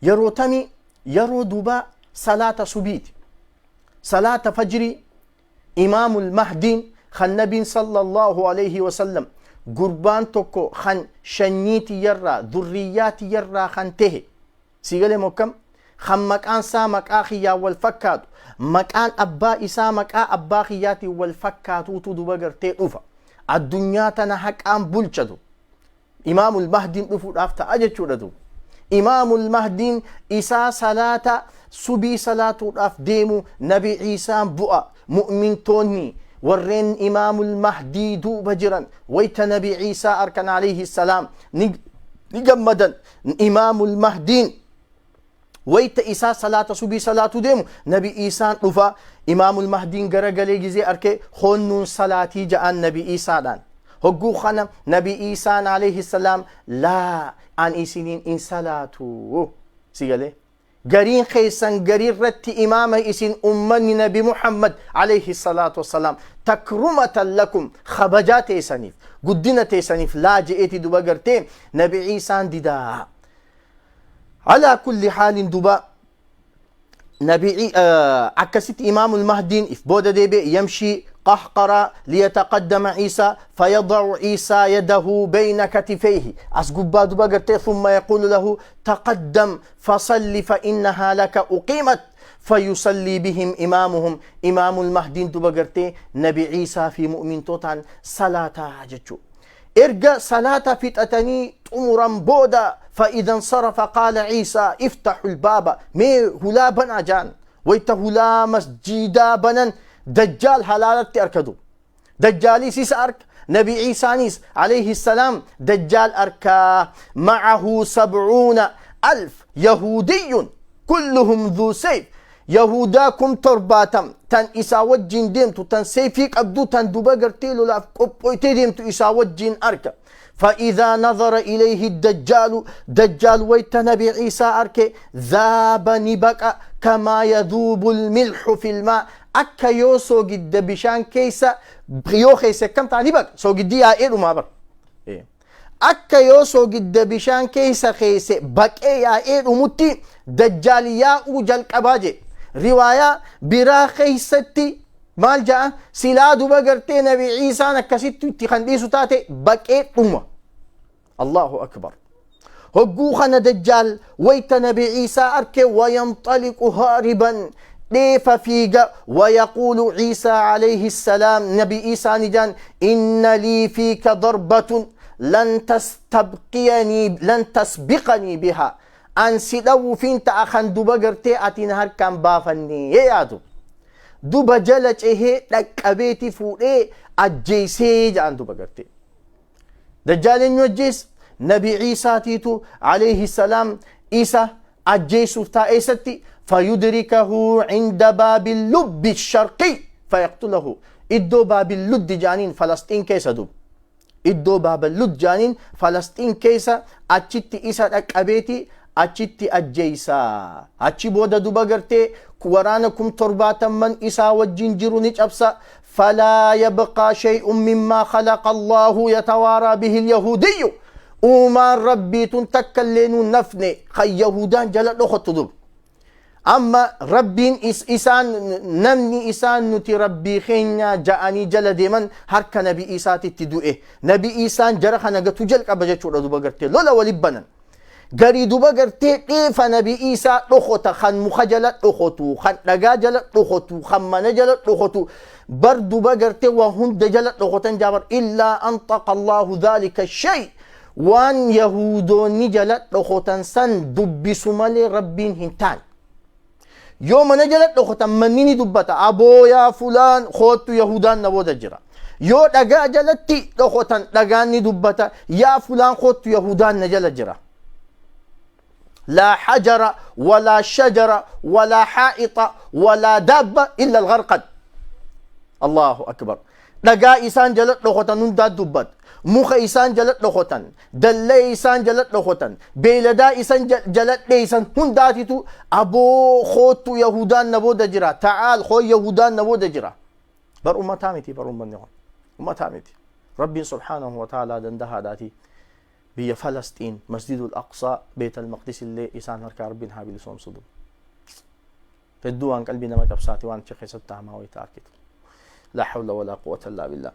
yeroo tami yeroo duba salaata subiiti salaata fajrii imaamul mahdiin kan nabiin sallallahu alaihi wasallam gurbaan tokko kan shanyiitiyyarraa durriyyaatiyyarraa kan tehe siigalee mokkam Kan maqaan isaa maqaa kiyyaan wal fakkaatu, maqaan abbaa isaa maqaa abbaa kiyyaatiin wal fakkaatuutu duba gartee dhufa. Addunyaa tana haqaan bulchatu. Imaamul Mahdiin dhufuudhaaf ta'a jechuudha duuba. Imaamul Mahdiin isaa salaata subii salaatuudhaaf deemu Nabi Iisaan bu'a. Mu'mintoonni warreen Imaamul Mahdii duuba jiran wayta Nabi Iisaa arkan alayhi salaam ni gammadan. Imaamul Mahdiin wayta isaa salaata subii salaatu deemu Nabi Iisaan dhufa. Imaamul Mahdiin garagalee gizee arke honnuun salaatii ja'an Nabi Iisaadhaan. Hogguu kana Nabi Iisaan alayhi salaam laa an isiniin in salaatu si galee. Gariin keessan garii irratti imaama isin ummanni Nabi Muhammad alayhi salaatu wassalaam takrumatan lakum kabajaa teessaniif guddina teessaniif laa je'eeti duba gartee Nabi Iisaan didaa. Alaa kulli haalin duba Nabi akkasitti Imaamul Mahdiin if booda deebi'e yamshii qahqara liyataqaddama Iisaa fayadacu Iisaa yadahu bayna katifayhi as gubbaa duba gartee thumma yaquulu lahu taqaddam fasalli fa innahaa laka uqiimat fayusallii bihim imaamuhum. Imaamul Mahdiin duba gartee Nabi Iisaa fi mu'mintootaan salaataa jechuu. Erga salaata fixatanii xumuran booda فإذا انصرف قال عيسى افتحوا الباب mee hulaa banaa jaan. Wayta hulaa masjidaa banan dajjaal halaalatti arkadu. Dajjaalis isa arka, Nabi Iisaanis alayhi salaam dajjaal arkaa. معه 70,000 يهودي كلهم ذو سيف. Yahudaa 70,000 tan isaa wajjin deemtu, tan seefii qabdu, tan duba gartee lolaaf qophoytee deemtu isaa wajjin arka. فإذا نظر إليه الدجال دجال ويت نبي عيسى أرك ذاب نبك كما يذوب الملح في الماء. أكا يو سوجد بشان كيسا يو خيسا كم تعني بك سوجد يا إيرو ما بر akka yoo soogidda bishaan keessa keesse baqee yaa'ee dhumutti dajjaal yaa'uu jalqabaa jedhe. Riwaayaa biraa keessatti maal ja'a? Silaa duba gartee Nabi Iisaan akkasitti itti kan dhiisu taate baqee dhuma. Allahu akbar. Hogguu kana dajjaal wayta Nabi Iisaa arke wayanxaliqu haariban dheefa fiiga. ويقول عيسى عليه السلام نبي إيسى نجان إن لي فيك ضربة لن تستبقيني لن تسبقني بها أن سيدو فين تأخن دوبا قرتي أتين هركان بافني يا دوبا جلج إيه لك أبيتي فوري أجيسي جان دوبا قرتي دجال يجيس نبي عيسى تيتو عليه السلام عيسى أجيسو تأيستي فيدركه عند باب اللب الشرقي فيقتله. إدو باب اللد جانين فلسطين كيسا دوب iddoo baaballud jaaniin Falasxiin keessa achitti isa dhaqqabeeti achitti ajjeeysa. Achi booda duba gartee waraana 70,000 isaa wajjin jiru ni cabsa. فلا يبقى شيء مما خلق الله يتوارى به اليهودي. Uumaan rabbii tun takka illee nuun nafne kan Yahudaan jala dhokattu dur. Amma rabbiin isaan namni isaan nuti rabbii keenya ja'anii jala deeman harka Nabi Isaatitti du'e. Nabi Isaan jara kana gatu jalqaba jechuudha duba gartee lola walin banan. Garii duba gartee dheefa Nabi Isaa dhokota kan muka jala dhokotu, kan dhagaa jala dhokotu, kan mana jala dhokotu, bar duba gartee waa hunda jala dhokotan jaabar illaa antaqa Allahu dhalika shay. Waan Yahudoonni jala dhokotan san dubbisu malee rabbiin hin taane. Yoo mana jala dhokotan manni ni dubbata. Aboo yaa fulaan koottu Yahudaan na booda jira. Yoo dhagaa jalatti dhokotan dhagaan ni dubbata. Yaa fulaan koottu Yahudaan na jala jira. لا حجر ولا شجر ولا حائط ولا دابة إلا الغرقد. الله أكبر. Dhagaa isaan jala dhokotan hundaa dubbat. Muka isaan jala dhokotan, dallee isaan jala dhokotan, beeyladaa isaan jala dheeysan hundaatitu aboo koottu Yahudaan na booda jira. تعال khoo Yahudaan na booda jira. Bar ummataa miti, bar ummanni kun ummataa miti. Rabbiin subhaanahu wa ta'aalaa dandahaadhaati biyya Falasxiin Masjidul Aqsaa Beet al-Maqdis illee isaan harkaa rabbiin haa bilisoomsu. Hedduu waan qalbii nama cabsaati waan achi keessatti hamaa wayita arkitu. لا حول ولا قوة إلا بالله.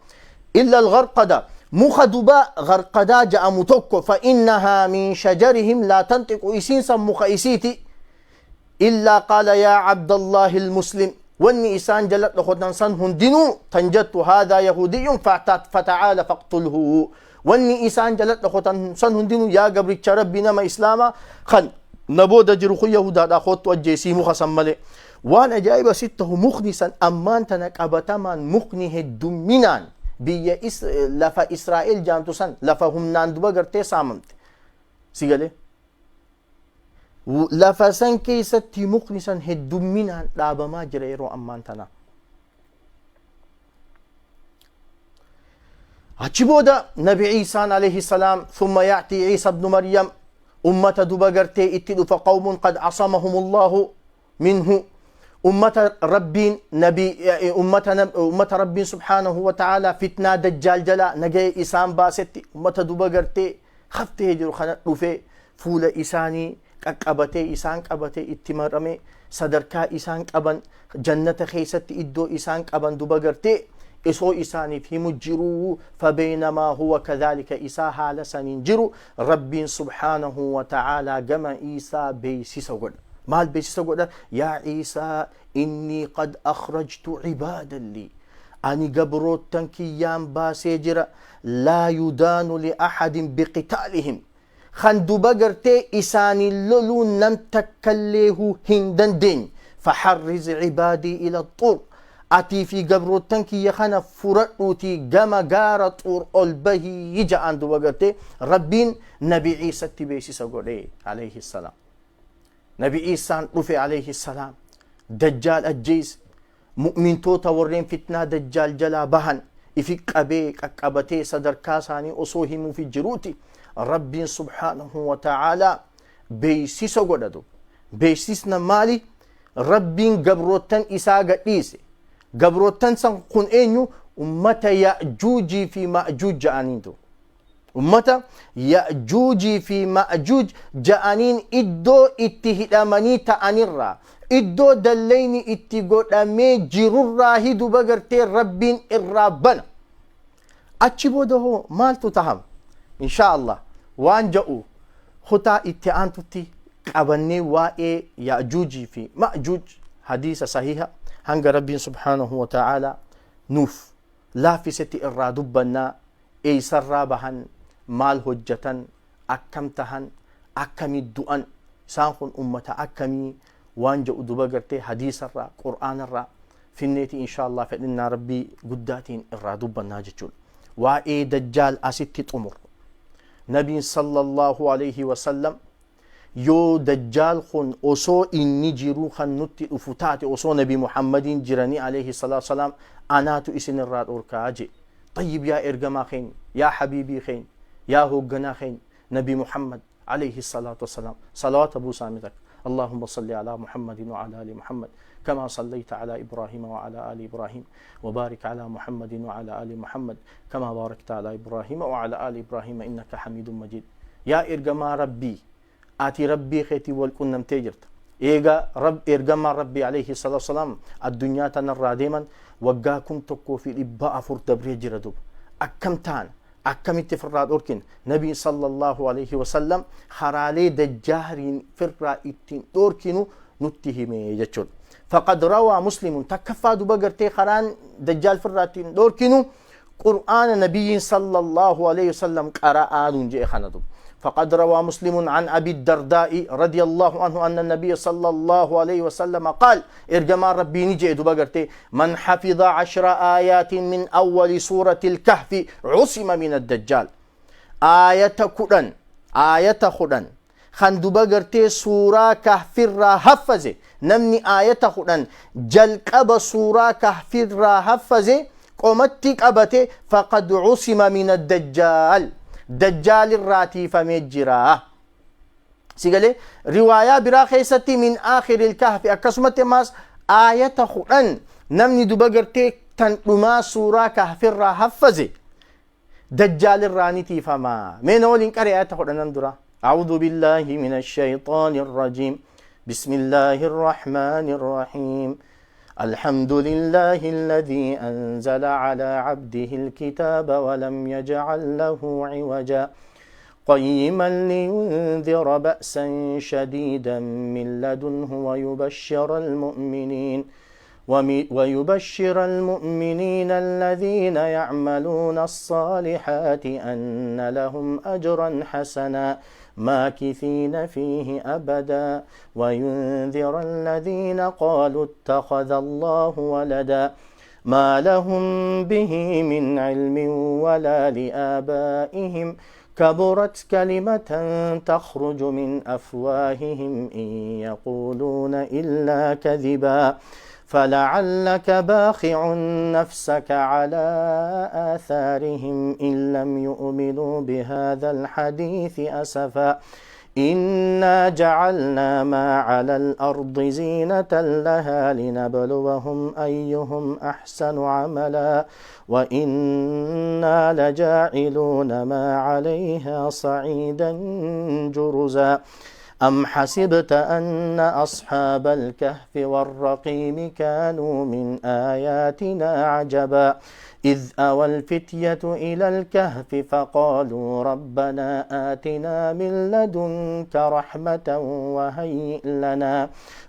إلا الغرقدة مخدبا غرقدا جاء متوكو فإنها من شجرهم لا تنطق. إسين سم مخ إسيتي Illaa qaala yaa Abdallahi al-Muslim, wanni isaan jala dhokotan san hundinuu tan jettu, haadhaa yahudiyyun fata'aala faqtulhu, wanni isaan jala dhokotan san hundinuu, yaa gabricha Rabbi nama Islaamaa kan na booda jiru kun yahudaadha, koottu ajjeesii muka san malee. Waan ajaa'iba sitti tahu, mukni san ammaan tana qabatamaan mukni heddumminaan biyya lafa Israa'el jaamtu san, lafa humnaan duba gartee saamamte si galee, lafa san keessatti mukni san heddumminaan dhaabamaa jira yeroo ammaan tanaa. Achi booda Nabi Iisaan alayhi salaam, thumma ya'tii Iisa ibnu Maryam, ummata duba gartee itti dhufa, qawmun qad asamahumullahu minhu, ummata Rabbiin nabi ummata Rabbiin subhaanahu wa ta'ala fitnaa dajjaal jalaa nagaya isaan baasetti, ummata duba gartee haftee jiru kana dhufee fuula isaanii qaqqabatee, isaan qabatee, itti marame, sadarkaa isaan qaban, jannata keessatti iddoo isaan qaban duba gartee isoo isaaniif himu jiruu, fabeynamaa huwa kadhalika, isaa haala saniin jiru, Rabbiin subhaanahu wa ta'aalaa gama Iisaa beeysisa godha. Maal beeksisa godha? Yaa Iisaa, innii qad akhrajtu cibaadan lii, ani gabroottan kiyyaan baasee jira, laa yudaanu liahadin biqitaalihim, kan duba gartee isaaniin loluu nam takkalleehu hin dandeenye, faharriz cibaadii ila xuur, atii fi gabroottan kiyya kana furadhuutii gama gaara Xuur ol bahii ja'aan duba gartee Rabbiin Nabi Iisatti beeksisa godhe alayhi salaam. Nabi Iisaan dhufe alayhi salaam, dajjaal ajjeese, mu'mintoota warreen fitnaa dajjaal jalaa bahan ifi qabee qaqqabatee sadarkaa isaanii osoo himuufi jiruuti Rabbiin subhaanahu wa ta'aalaa beeksisa godhatu. Beeksisna maali? Rabbiin gabroottan isaa gadhiise. Gabroottan san kun eenyu? Ummata Ya'juujii fi Ma'juuj ja'aniitu. Ummata Ya'juujii fi Ma'juuj ja'aniin iddoo itti hidhamanii ta'anirraa, iddoo dalleyni itti godhamee jirurraa hiduba gartee Rabbiin irraa bana. Achi booda hoo maaltu tahama? Inshaa Allah waan ja'u kutaa itti aantutti qabannee waa'ee Ya'juujii fi Ma'juuj hadiisa sahiha hanga Rabbiin subhaanahu wa ta'aalaa nuuf laaffisetti irraa dubbannaa. Eessarraa bahan, maal hojjatan, akkam tahan, akkamit du'an, isaan kun ummata akkamii waan jedhu duba gartee hadiisarraa qur'aanarraa finneeti inshaa Allah fedhinnaa Rabbii guddaatiin irraa dubbannaa jechuudha. Waa'ee dajjaal asitti xumur. Nabiin sallallahu alayhi wasallam yoo dajjaal kun osoo inni jiruu kan nutti dhufu taate, osoo Nabi Muhammadiin jiranii alayhi salaatu salaam, anaatu isinirraa dhorkaa jee. Tayyib, yaa ergamaa keenya, yaa habiibii keenya, yaa hoogganaa keenya Nabi Muhammad alayhi salaatu wassalaam, salawaata buusaa mitak. اللهم صل على محمد وعلى آل محمد كما صليت على إبراهيم وعلى آل إبراهيم، وبارك على محمد وعلى آل محمد كما باركت على إبراهيم وعلى آل إبراهيم إنك حميد مجيد. Yaa ergamaa Rabbii, ati Rabbii keetii wal qunnamtee jirta. Eega rab ergamaan Rabbii alayhi salaatu wasalaam addunyaa tanarraa deeman waggaa 1400 dabree jira duba. Akkam taana? Akkamitti firraa dhorkina? Nabiin sallallahu alayhi wasallam karaalee dajjaariin firraa ittiin dhorkinu nutti hime jechuudha. Faqad rawaa Muslimun, takkaffaa duba gartee karaan dajjaal firraa ittiin dhorkinu qur'aana nabiyyiin sallallahu alayhi wasallam qara'aa nuun jedhe kana duba. فقد روى مسلم عن أبي الدرداء رضي الله عنه أن النبي صلى الله عليه وسلم قال، إرجما ربي نجي دوبا من حفظ 10 آيات من أول سورة الكهف عصم من الدجال. آية 10، آية 10 خان دوبا غرتي سورة كهف الرا حفظه، نمني آية 10 جلقب سورة كهف الرا حفظه قمتي قبته فقد عصم من الدجال، دجال الراتي فمجرا. سيقالي رواية برا خيستي من آخر الكهف، أكسمت ماس آية 10 نمني دوبا غرتي تنما سورة كهف الرا حفظه دجال الراني تيفما من أولين قرأ آية 10 نندرا. أعوذ بالله من الشيطان الرجيم، بسم الله الرحمن الرحيم، الحمد لله الذي أنزل على عبده الكتاب ولم يجعل له عوجا. قيما لينذر بأسا شديدا من لدنه ويبشر المؤمنين الذين يعملون الصالحات أن لهم أجرا حسنا ماكثين فيه أبدا وينذر الذين قالوا اتخذ الله ولدا ما لهم به من علم ولا لآبائهم كبرت كلمة تخرج من أفواههم إن يقولون إلا كذبا فلعلك باخع نفسك على آثارهم إن لم يؤمنوا بهذا الحديث أسفا إنا جعلنا ما على الأرض زينة لها لنبلوهم أيهم أحسن عملا وإنا لجاعلون ما عليها صعيدا جرزا أم حسبت أن أصحاب الكهف والرقيم كانوا من آياتنا عجبا إذ أوى الفتية إلى الكهف فقالوا ربنا آتنا من لدنك رحمة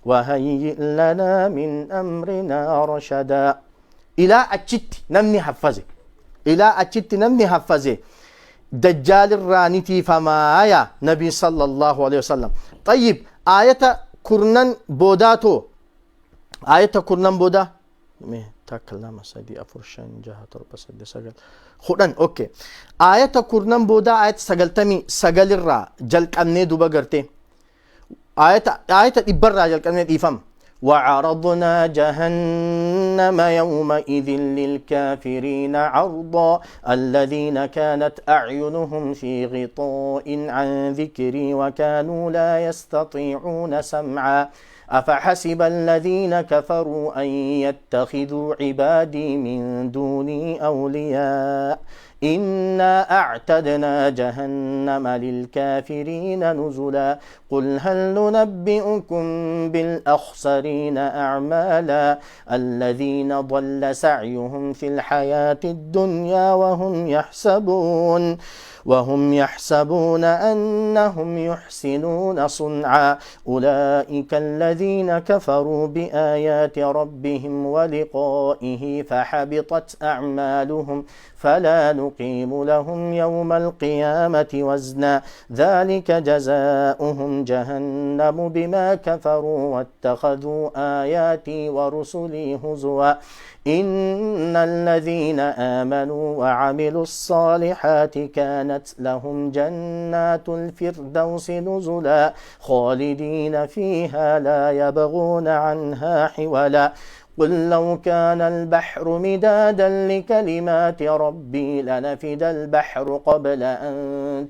وهيئ لنا من أمرنا رشدا إلى أتشت نمني حفظي إلى أتشت نمني حفظي دجال الرانتي فما يا نبي صلى الله عليه وسلم. طيب آية كرنن بوداتو آية كرنن بودا تكلم سدي أفرشان جهة تربة سدي سجل خدن أوكي آية كرنن بودا آية سجلتمي سجل الرا جلك أمني دوبا قرتي آية إبرا جلك أمني إفهم وعرضنا جهنم يومئذ للكافرين عرضا الذين كانت أعينهم في غطاء عن ذكري وكانوا لا يستطيعون سمعا أفحسب الذين كفروا أن يتخذوا عبادي من دوني أولياء إنا أعتدنا جهنم للكافرين نزلا قل هل ننبئكم بالأخسرين أعمالا الذين ضل سعيهم في الحياة الدنيا وهم يحسبون أنهم يحسنون صنعا أولئك الذين كفروا بآيات ربهم ولقائه فحبطت أعمالهم فلا نقيم لهم يوم القيامة وزنا ذلك جزاؤهم جهنم بما كفروا واتخذوا آياتي ورسلي هزوا إن الذين آمنوا وعملوا الصالحات كانت لهم جنات الفردوس نزلا خالدين فيها لا يبغون عنها حولا قل لو كان البحر مدادا لكلمات ربي لنفد البحر قبل أن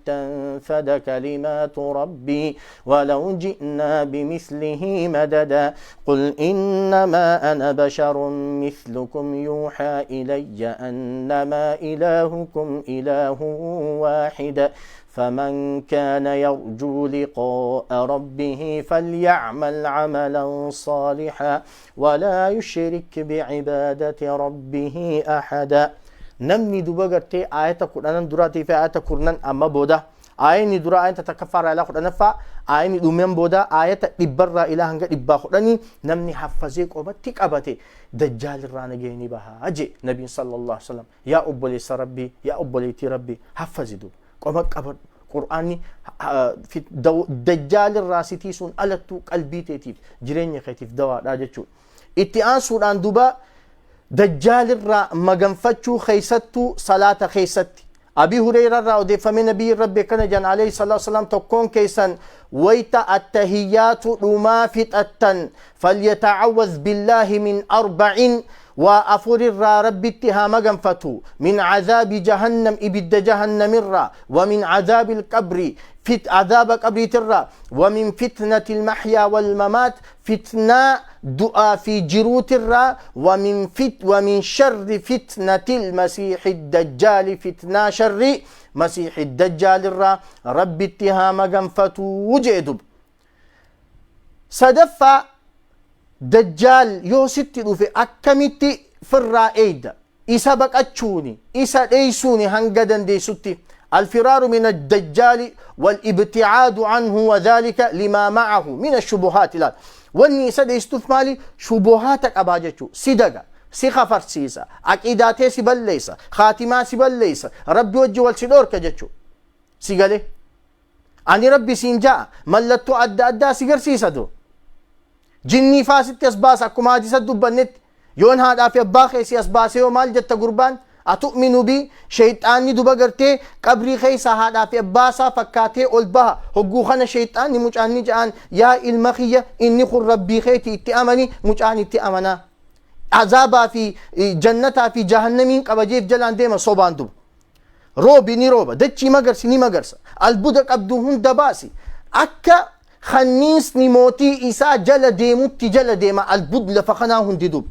تنفد كلمات ربي ولو جئنا بمثله مددا قل إنما أنا بشر مثلكم يوحى إلي أنما إلهكم إله واحد فمن كان يرجو لقاء ربه فليعمل عملا صالحا ولا يشرك بعبادة ربه أحدا. نمني دوبا آية قرآن دراتي في آية قرآن أما بودا آية درا آية تتكفر على قرآن فا آية دومين بودا آية إبرا إلى هنگ إبا قرآني نمني حفظيك وبتك أبتي دجال الرانة جيني بها أجي نبي صلى الله عليه وسلم يا أبولي ربي يا أبولي ربي حفظي دو قمك أبد قرآني في دجال الراسيتي سون ألتو قلبي تيتيف جرين خيتيف دواء راجتشو اتئان سوران دوبا دجال الرا مغنفتشو خيستو صلاة خيستي أبي هريرة را ودفم نبي ربي كان جن عليه الصلاة والسلام تكون كيسا ويتا التهيات رما فتأتن فليتعوذ بالله من أربع وأفر الرا ربي اتها مغنفتو من عذاب جهنم إبد جهنم الرا ومن عذاب القبر فت عذاب قبر ترى ومن فتنة المحيا والممات فتنة دعاء في جروت الرا ومن شر فتنة المسيح الدجال فتنة شر مسيح الدجال الرا ربي اتها مغنفتو وجدب صدفة دجال يوستي في أكمتي في الرائد إسا بقاتشوني إسا ديسوني هنقدن ديسوتي Alfiraaru min addajjaali walibticaadu anhu wadhaalika limaa macahu min ashubuhaati. Laal, wanni isa dheeystuuf maali? Shubuhaata qabaa jechuu. Si daga, si kafarsiisa, aqiidaa tee si balleeysa, khaatimaa si balleeysa, Rabbi wajji wal si dhoorka jechuu. Si gale, ani Rabbi siin ja'a, mallattoo adda addaa si garsiisa. Du jinnii faa sitti as baasa. Akkuma hadisa dubbannetti, yoon haadhaa fi abbaa kee si as baase yoo maal jetta? Gurbaan atu'minu bi sheyxaanni duba gartee qabrii keessa haadhaa fi abbaa isaa fakkaatee ol baha. Hogguu kana sheyxaanni mucaan ni ja'aan, yaa ilma kiyya, inni kun Rabbii keeti, itti amani. Mucaan itti amanaa, azaabaa fi jannataa fi jahannamiin qabajeef jalaan deema. Sobaan duba roobi ni rooba, dachii magarsi ni magarsa, albuda qabdu hunda baasi. Akka kanniisni mootii isaa jala deemutti jala deema albud lafa kanaa hundi. Duba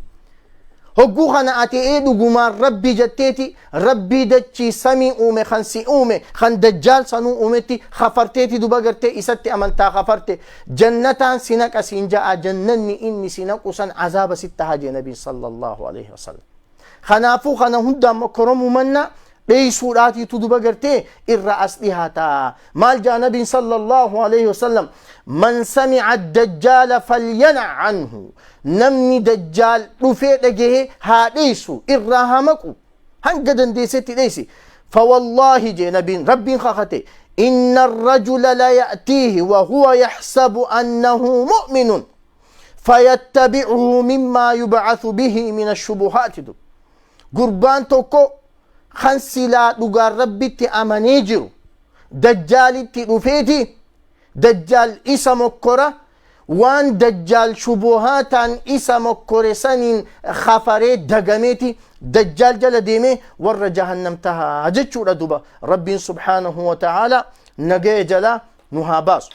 hogguu kana ati ee dhugumaan Rabbi jetteeti, Rabbii dachii samii uume, kan si uume, kan dajjaal sanuu uumetti kafarteeti, duba gartee isatti amantaa kafarte, jannataan si naqa siin ja'a. Jannanni inni si naqu san azaaba sitti haa jee Nabiin sallallahu alaihi wasallam. Kanaafuu kana hundaan mokkoromuu manna dheeysuudhaatiitu duba gartee irra as dhihaataa. Maal jaa Nabiin sallallahu alaihi wasallam? Man sami'a dajjaala falyana anhu. Namni dajjaal dhufee dhagahe haa dheeysu, irraa haa maqu, hanga dandeessetti dheeysi. Fawallaahi jee Nabiin, Rabbiin kakate, inna arrajula la ya'tiihi wa huwa yaxsabu annahu mu'minun fayattabi'uhu mimmaa yub'athu bihi min ashubuhaati. Dub gurbaan tokko kan silaa dhugaan Rabbitti amanee jiru dajjaalitti dhufeeti, dajjaal isa mokkora. Waan dajjaal shubuhaataan isa mokkore saniin kafaree dagameeti dajjaal jala deemee warra jahannam tahaa jechuudha. Duba Rabbiin subhaanahu wa ta'aalaa nagaya jalaa nu haa baasu.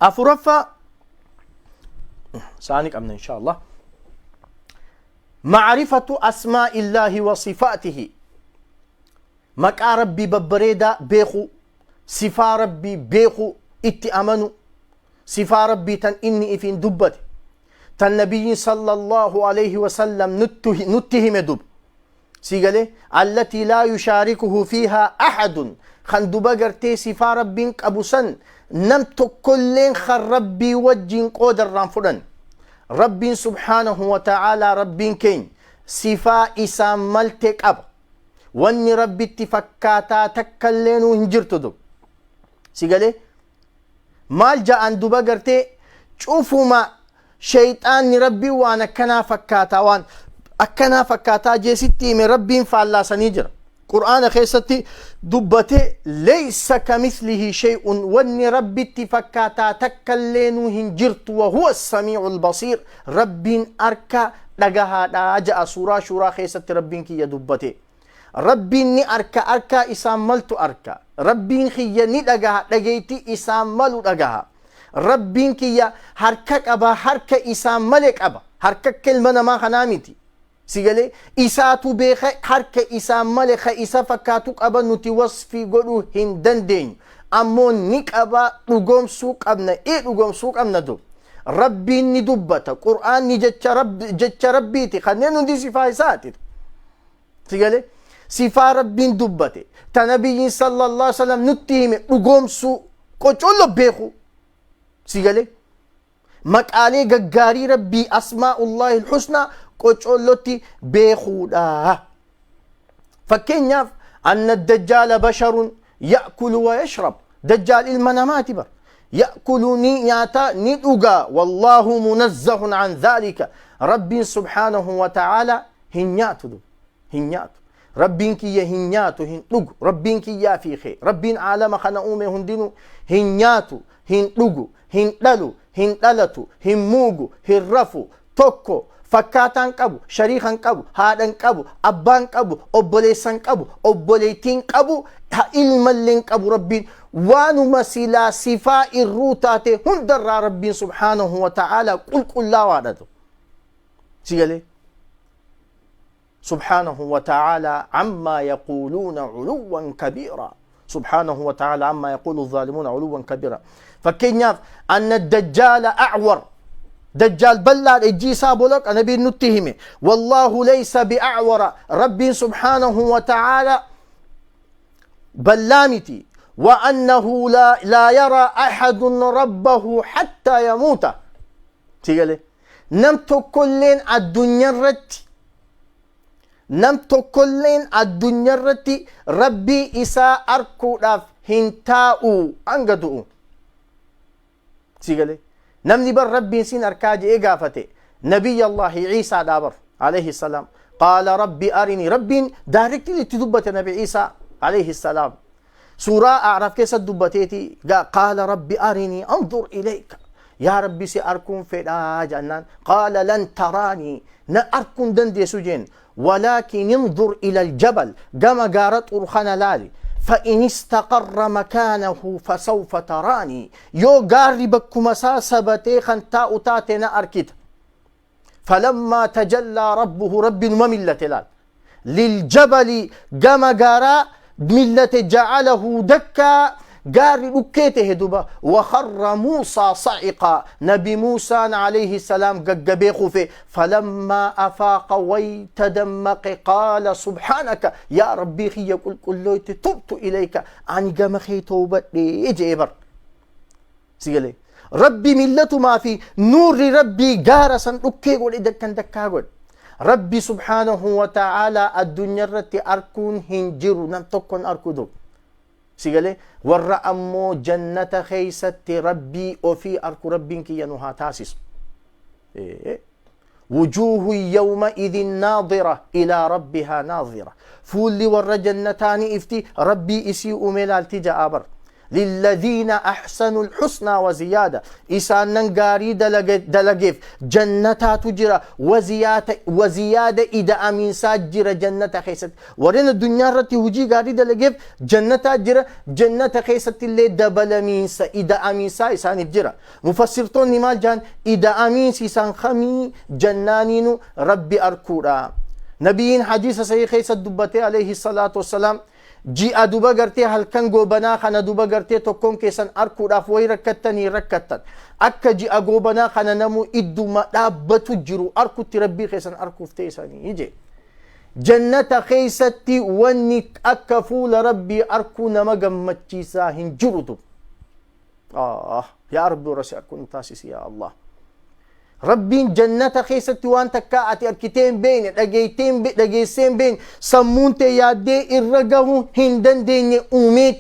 Afuraffaa saani qabna insha Allah. Macrifatu asmaa'i illaahi wa sifaatihi, maqaa Rabbii babbareedaa beekuu, sifaa Rabbii beekuu, itti amanu, sifaa Rabbii tan inni ifiin dubbate, tan Nabiyyiin sallallahu alaihi wasallam nutti hime. Dub si galee, allatii laa yushaarikuhu fiihaa ahadun, kan duba gartee sifaa Rabbiin qabu san nam tokkolleen kan Rabbii wajjiin qooda irraan fudhan. Rabbiin subhaanahu wa ta'aalaa, Rabbiin keenya sifaa isaan malte qaba. Wanni Rabbitti fakkaataa takkallee nuu hin jirtu. Dub si galee, maal ja'an? Duba gartee cufuma sheyxaanni Rabbiin waan akkanaa fakkaataa, waan akkanaa fakkaataa jeesitti hime, Rabbiin faallaasanii jira. Qur'aana keessatti dubbate, leysa kamithlihi shay'un, wanni Rabbitti fakkaataa takkallee nuu hin jirtu, wa huwa samii'u albasiir, Rabbiin arka dhagahaadha ja'a. Suuraa Shuuraa keessatti Rabbiin kiyya dubbate. Rabbiin ni arka, arkaa isaan maltu arka. Rabbiin kiyya ni dhagaha, dhageeyti isaan malu dhagaha. Rabbiin kiyya harka qaba, harka isaan male qaba, harka akka ilma namaa kanaa miti. Si galee, isaatu beeka. Harka isaan male ka isa fakkaatu qaba nuti wasfii godhuu hin dandeenyu, ammoo ni qaba dhugoomsuu qabna, ee dhugoomsuu qabna. Dub Rabbiin ni dubbata, Qur'aanni jecha Rabbi, jecha Rabbiiti. Kanneen hundi sifaa isaati. Si galee, sifaa Rabbiin dubbate, ta Nabiyyiin sallallahu alaihi wasallam nutti hime dhugoomsuu, qocollo beeku. Si galee, maqaalee gaggaarii Rabbii, asmaa'ullaahi alhusnaa, qocollotti beekuudha. Fakkeenyaaf, anna dajjaala basharun ya'kulu wa yashrab, dajjaal ilma namaati bar, ya'kulu ni nyaata, ni dhuga. Wallaahu munazzahun an dhaalika, Rabbiin subhaanahu wa ta'aala hin nyaatu, du hin nyaatu. Rabbiin kiyya hin nyaatu, hin dhugu. Rabbiin kiyyaa fi kee, Rabbiin aalama kana uume hundinuu hin nyaatu, hin dhugu, hin dhalu, hin dhalatu, hin muugu, hin rafu. Tokko fakkaataan qabu, shariikan qabu, haadhan qabu, abbaan qabu, obboleessan qabu, obboleettiin qabu, ilmalleen qabu. Rabbiin waanuma silaa sifaa irruu taate hundarraa Rabbiin subhaanahu wa ta'aalaa qulqullaawaadha. Si galee, سبحانه وتعالى عما يقولون علوا كبيرا، سبحانه وتعالى عما يقول الظالمون علوا كبيرا. فكينياف أن الدجال أعور. Dajjaal bal'aadha, ijji isaa boloqa, nabiin nutti hime. Wallaahu laysa bi'acwara, Rabbiin subhaanahu wa ta'aala bal'aa miti. وأنه لا يرى أحد ربه حتى يموت. تيجي نم كلين الدنيا الرت، نم كلين الدنيا الرت ربي إسا أركو داف هنتاؤ أنقدؤ. تيجي نمني بر ربي سين أركاجي إيقافته نبي الله عيسى دابر عليه السلام قال ربي أرني، ربي دايركتلي تدبت نبي عيسى عليه السلام. سورة أعرف كيس الدبتيتي قال ربي أرني أنظر إليك، يا ربي سأركم في جنان. قال لن تراني، نأركم دندي سجين، ولكن انظر إلى الجبل قام قارت أرخنا لالي فإن استقر مكانه فسوف تراني، يو قاربك مساسبتي خنتا أتاتنا أركت. فلما تجلى ربه رب مملة لال للجبل قام قارا ملة جعله دكا قاري لكيته دبا وخر موسى صعقا، نبي موسى عليه السلام قبيخ فيه. فلما أفاق ويتدمق قال سبحانك يا ربي خي كل كل تبت إليك عن جمخي توبة إجبر سيقلي ربي ملة ما في نور ربي جارسا لكي قول دكا دكا قول ربي سبحانه وتعالى الدنيا رتي أركون هنجر نمتكن أركدو سيقالي ور أمو جنة خيست ربي وفي أركو ربي كي ينوها تاسس. إيه. وجوه يومئذ ناظرة إلى ربها ناظرة، فولي ور جنتان إفتي ربي إسي أميلال تجا أبر للذين أحسنوا الحسنى وزيادة، إسان نغاري دلقيف جنتا تجرى وزيادة إذا أمين ساجر جنة خيست. ورين الدنيا رتي وجي غاري دلقيف جنتا جرى جنة خيست اللي دبل مين إذا أمين سا إسان جرى. مفسرتون نمال جان إذا أمين سيسان خمي جنانين ربي أركورا. نبيين حديث سيخ خيست دبتي عليه الصلاة والسلام جي أدوبا غرتي هل كان غوبنا خنا دوبا غرتي توكون كيسان أركو راف وي ركتني ركتن أكا جي أغوبنا خنا نمو إدو ما دابتو جرو أركو تربي خيسان أركو فتيساني يجي جنة خيستي وني أكفو لربي أركو نما غمتشيسا هنجرو دو. آه يا ربي ورسي أركو نتاسيس يا الله. ربي جنة خيستي وانت كاتي أركتين بين دقيتين بين دقيسين بين سمونت يا دي الرجه هندن دين أميت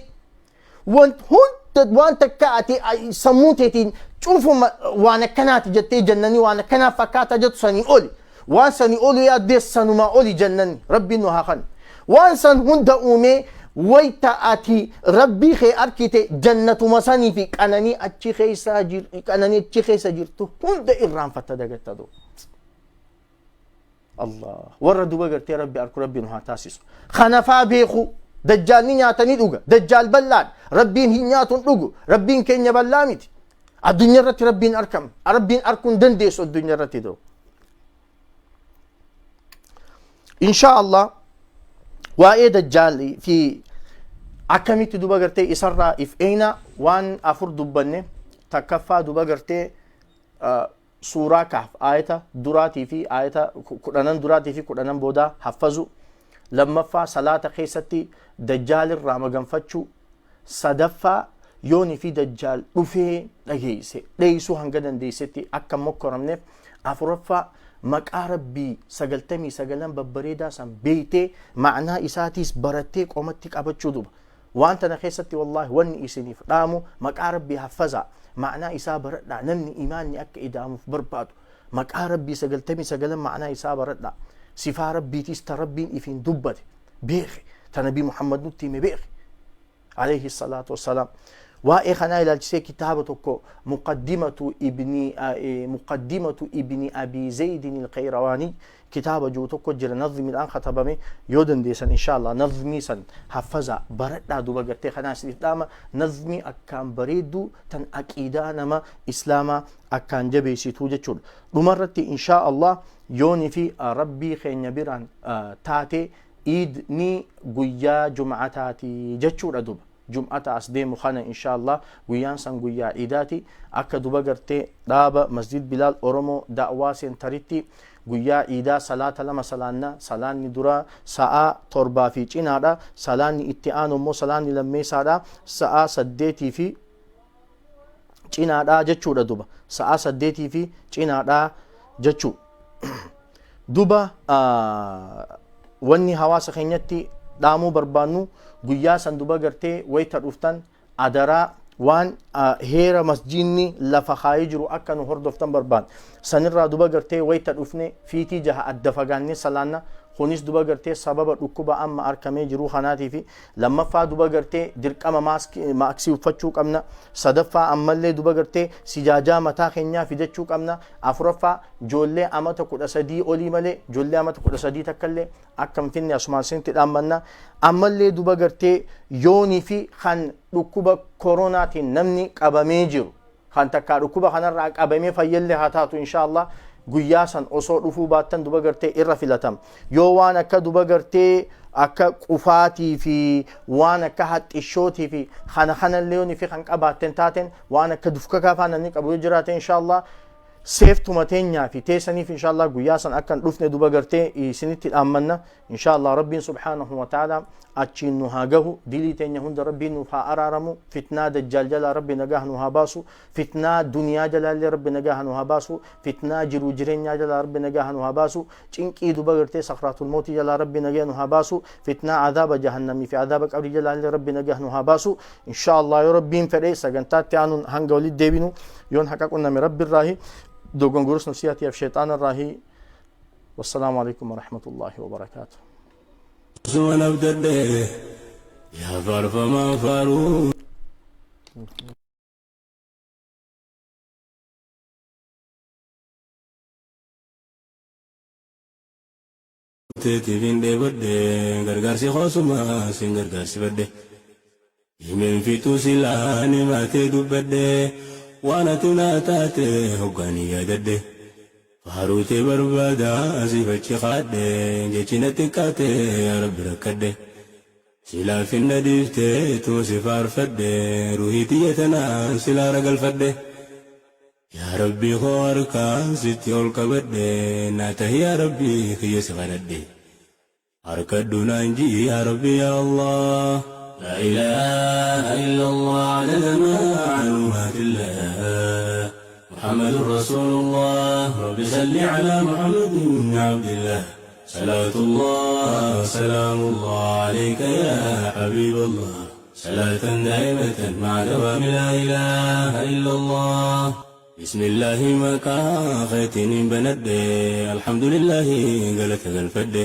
وانت هند وانت كاتي سمونت تين شوفوا وانا كنات جتي جنني وانا كنا فكاتا جت سني أولي وان سني أولي يا دي سنو ما أولي جنني ربي نهاخن وان سن هند أمي ويتا أتي ربي خي أركيتي جنة مساني في كأنني أتشي خي ساجر كأنني أتشي خي ساجر تو هند إرام فتدقت دو الله وردوا بقرتي ربي أركو ربي نها تاسس خنفا بيخو دجال نياتني دوغا دجال بلان ربي هنياتون دوغو ربي كين بلامت الدنيا رتي ربي أركم ربي أركون دنديس الدنيا رتي دو إن شاء الله. وإيه دجال في أكملت دوبا قرتي إسرع إف أين وان أفر دبنة تكفى دوبا قرتي سورة كهف آية دراتي في آية كرانن دراتي في كرانن بودا حفظوا لما فا صلاة خيستي دجال الرامغان فتشو صدفة يوني في دجال وفي لجيسة ليسو هنجدن ديستي أكم مكرم نف أفرفا مقا ربي سجلتمي سجلن ببريدا سن بيتي معناه إساتيس برتيك ومتك أبتشو دوبا وأنت نخيستي والله وني إسني فرامو مقا ربي حفظا معناه إسا برد نمني إيماني أك إدامو في بربادو مقا ربي سجلتمي سجلن معناه إسا برد صفا ربي تستربين إفين دبتي بيخي تنبي محمد نتي بيخي عليه الصلاة والسلام. وإخنا إلى الجسي كتابتك مقدمة ابن أبي زيد القيرواني كتاب جوتك جل نظم الآن خطبمي يودن ديسن إن شاء الله نظمي سن حفظة برد دوبا قرتي خنا سلام نظمي أكان بريدو تن أكيدا نما إسلاما أكان جبي سيتوجة شول دمرتي إن شاء الله يوني في ربي خين يبران تاتي إيد ني قيا جمعتاتي جتشور أدوب. Jum'ata as deemu kana insha Allah. Guyyaan san guyyaa iidaati. Akka duba gartee dhaaba Masjid Bilaal Oromoo Da'waa Seentaritti guyyaa iidaa salaata lama salaanna. Salaanni duraa sa'aa 7 fi cinaadha. Salaanni itti aanu immoo salaanni lammeessaadha sa'aa 8 fi cinaadha jechuudha. Duba sa'aa 8 fi cinaadha jechuu. Duba wanni hawaasa keenyatti dhaamuu barbaannu, guyyaa san duba gartee wayta dhuftan adaraa waan heera masjiidni lafa kaayee jiru akka nu hordoftan barbaanna. Sanirraa duba gartee wayta dhufne fiitii jaha adda fagaannee salaanna. Kunis duba gartee sababa dhukkuba amma arkamee jiru kanaatiifi. Lammaffaa duba gartee dirqama maaksii uffachuu qabna. Sadaffaa ammallee duba gartee sijaajaa mataa keenyaa fidachuu qabna. Afuraffaa ijoollee amata 13 olii malee ijoollee amata 13 takkallee akka hin finne asumaan isinitti dhaammanna. Ammallee duba gartee yoonii fi kan dhukkuba koronaatiin namni qabamee jiru, kan takkaa dhukkuba kanarraa qabamee fayyallee haa taatu, inshaallah guyyaa san osoo dhufuu baattan duba gartee irra filatam. Yoo waan akka duba gartee akka qufaatii fi waan akka haxxishootii fi kana kanallee yoonii fi kan qabaatten taaten, waan akka dufkakaa faa namni qabu yoo jiraate, inshaallah seeftuma teenyaa fi teessaniif inshaallah guyyaa san akka hin dhufne duba gartee isinitti dhaammanna. Inshaallah Rabbiin subhaanahu wa ta'ala achiin nu haa gahu. Dilii teenya hunda Rabbiin nuuf haa araaramu. Fitnaa dajjaal jalaa Rabbi nagaa nu haa baasu. Fitnaa duniyaa jalaallee Rabbi nagaa nu haa baasu. Fitnaa jiruu jireenyaa jalaa Rabbi nagaa nu haa baasu. Cinqii duba gartee sakraatul mawtii jalaa Rabbi nagaa nu haa baasu. Fitnaa azaaba jahannamii fi azaaba qabrii jalaallee Rabbi nagaa nu haa baasu. Inshaallah yoo Rabbiin fedhe sagantaatti aanuun hanga walitti deebinu, yoon haqa qunname Rabbi irraahi, dogongorus nafsiyaatiif sheexaana irraahi. Wassalaamu alaikum warahmatullaahi wabarakaatu.
Suma nabdadhe yaa faarfamaa faaruu teetiif hin dheebadhe, gargaarsi koosuma sin gargaarsifadhe. Himeen fixuu silaa nimaatee dubbadhe, waan ati naa taate hoggaanii yaadadhe. Faaruutee barbaada asiif achi kaadhe, jechi na xiqqaate yaa Rabbi rakkadhe. Silaa finna dhiiftee tuma si faarfadhe, ruhii tiyya tanaan silaa ragalfadhe. Yaa Rabbii koo harkaan sitti ol qabadhe, naa tahi yaa Rabbii kiyya si kadhadhe. Harkadhu naan ji'i yaa Rabbi yaa Allah. Laa ilaaha illallah adada ma'luumaatillah, Muhammadun Rasuulullah. Rabbi salli ala Muhammadin Abdillah. Salaatullah salaamullah alayka yaa Habiiballah, salaatan daa'imatan ma'a dawaami laa ilaaha illallah. Bismillaahi maqaa keetiin banadhe, alhamdulillaahi galata galfadhe.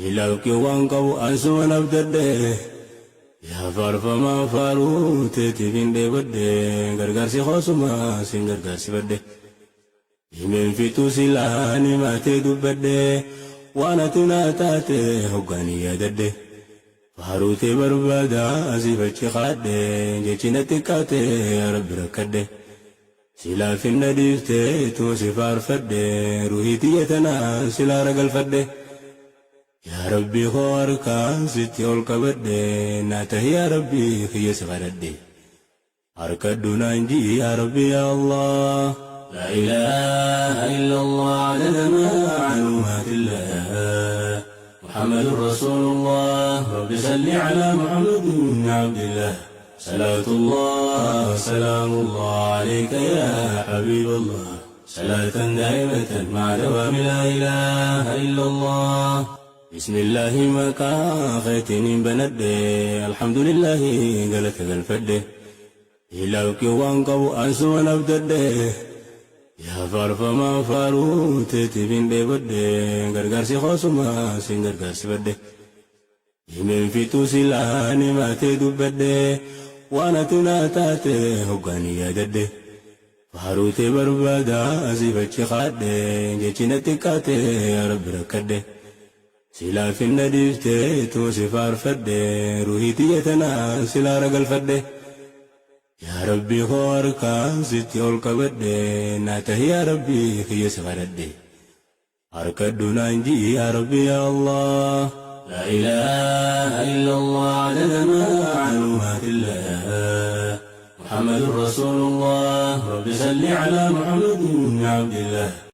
Ilaafkii waan qabu ansuma nabdadhe yaa faarfamaa faaruu teetiif hin dheebadhe, gargaarsi koosuma sin gargaarsifadhe. Himeen fixuu silaa nimaatee dubbadhe, waan ati naa taate hoggaanii yaadadhe. Faaruutee barbaada asiif achi kaadhe, jechi na xiqqaate yaa Rabbi rakkadhe. Silaa finna dhiiftee tuma si faarfadhe, ruhii tiyya tanaan silaa ragalfadhe. Yaa Rabbii koo harkaan sitti ol qabadhe, naa tahi yaa Rabbii kiyya si kadhadhe. Harkadhu naan ji'i yaa Rabbi yaa Allah. Laa ilaaha illallah adada ma'luumaatillah, Muhammadun Rasuulullah. Rabbi salli ala Muhammadin Abdillah. Salaatullah salaamullah alayka yaa Habiiballah, salaatan daa'imatan ma'a dawaami laa ilaaha illallah. Bismillaahi maqaa keetiin banadhe, alhamdulillaahi galata galfadhe. Ilaafkii waan qabu ansuma nabdadhe yaa faarfamaa faaruu teetiif hin dheebadhe, gargaarsi koosuma sin gargaarsifadhe. Himeen fixuu silaa nimaatee dubbadhe, waan ati naa taate hoggaanii yaadadhe. Faaruutee barbaada asiif achi kaadhe, jechi na xiqqaate yaa Rabbi rakkadhe. Silaa finna dhiiftee tuma si faarfadhe, ruhii tiyya tanaan silaa ragalfadhe. Yaa Rabbii koo harkaan sitti ol qabadhe, naa tahi yaa Rabbii kiyya si kadhadhe. Harkadhu naan ji'i yaa Rabbi yaa Allah. Laa ilaaha illallah adada ma'luumaatillah. معلومات الله محمد رسول الله رب صل على محمد بن عبد الله.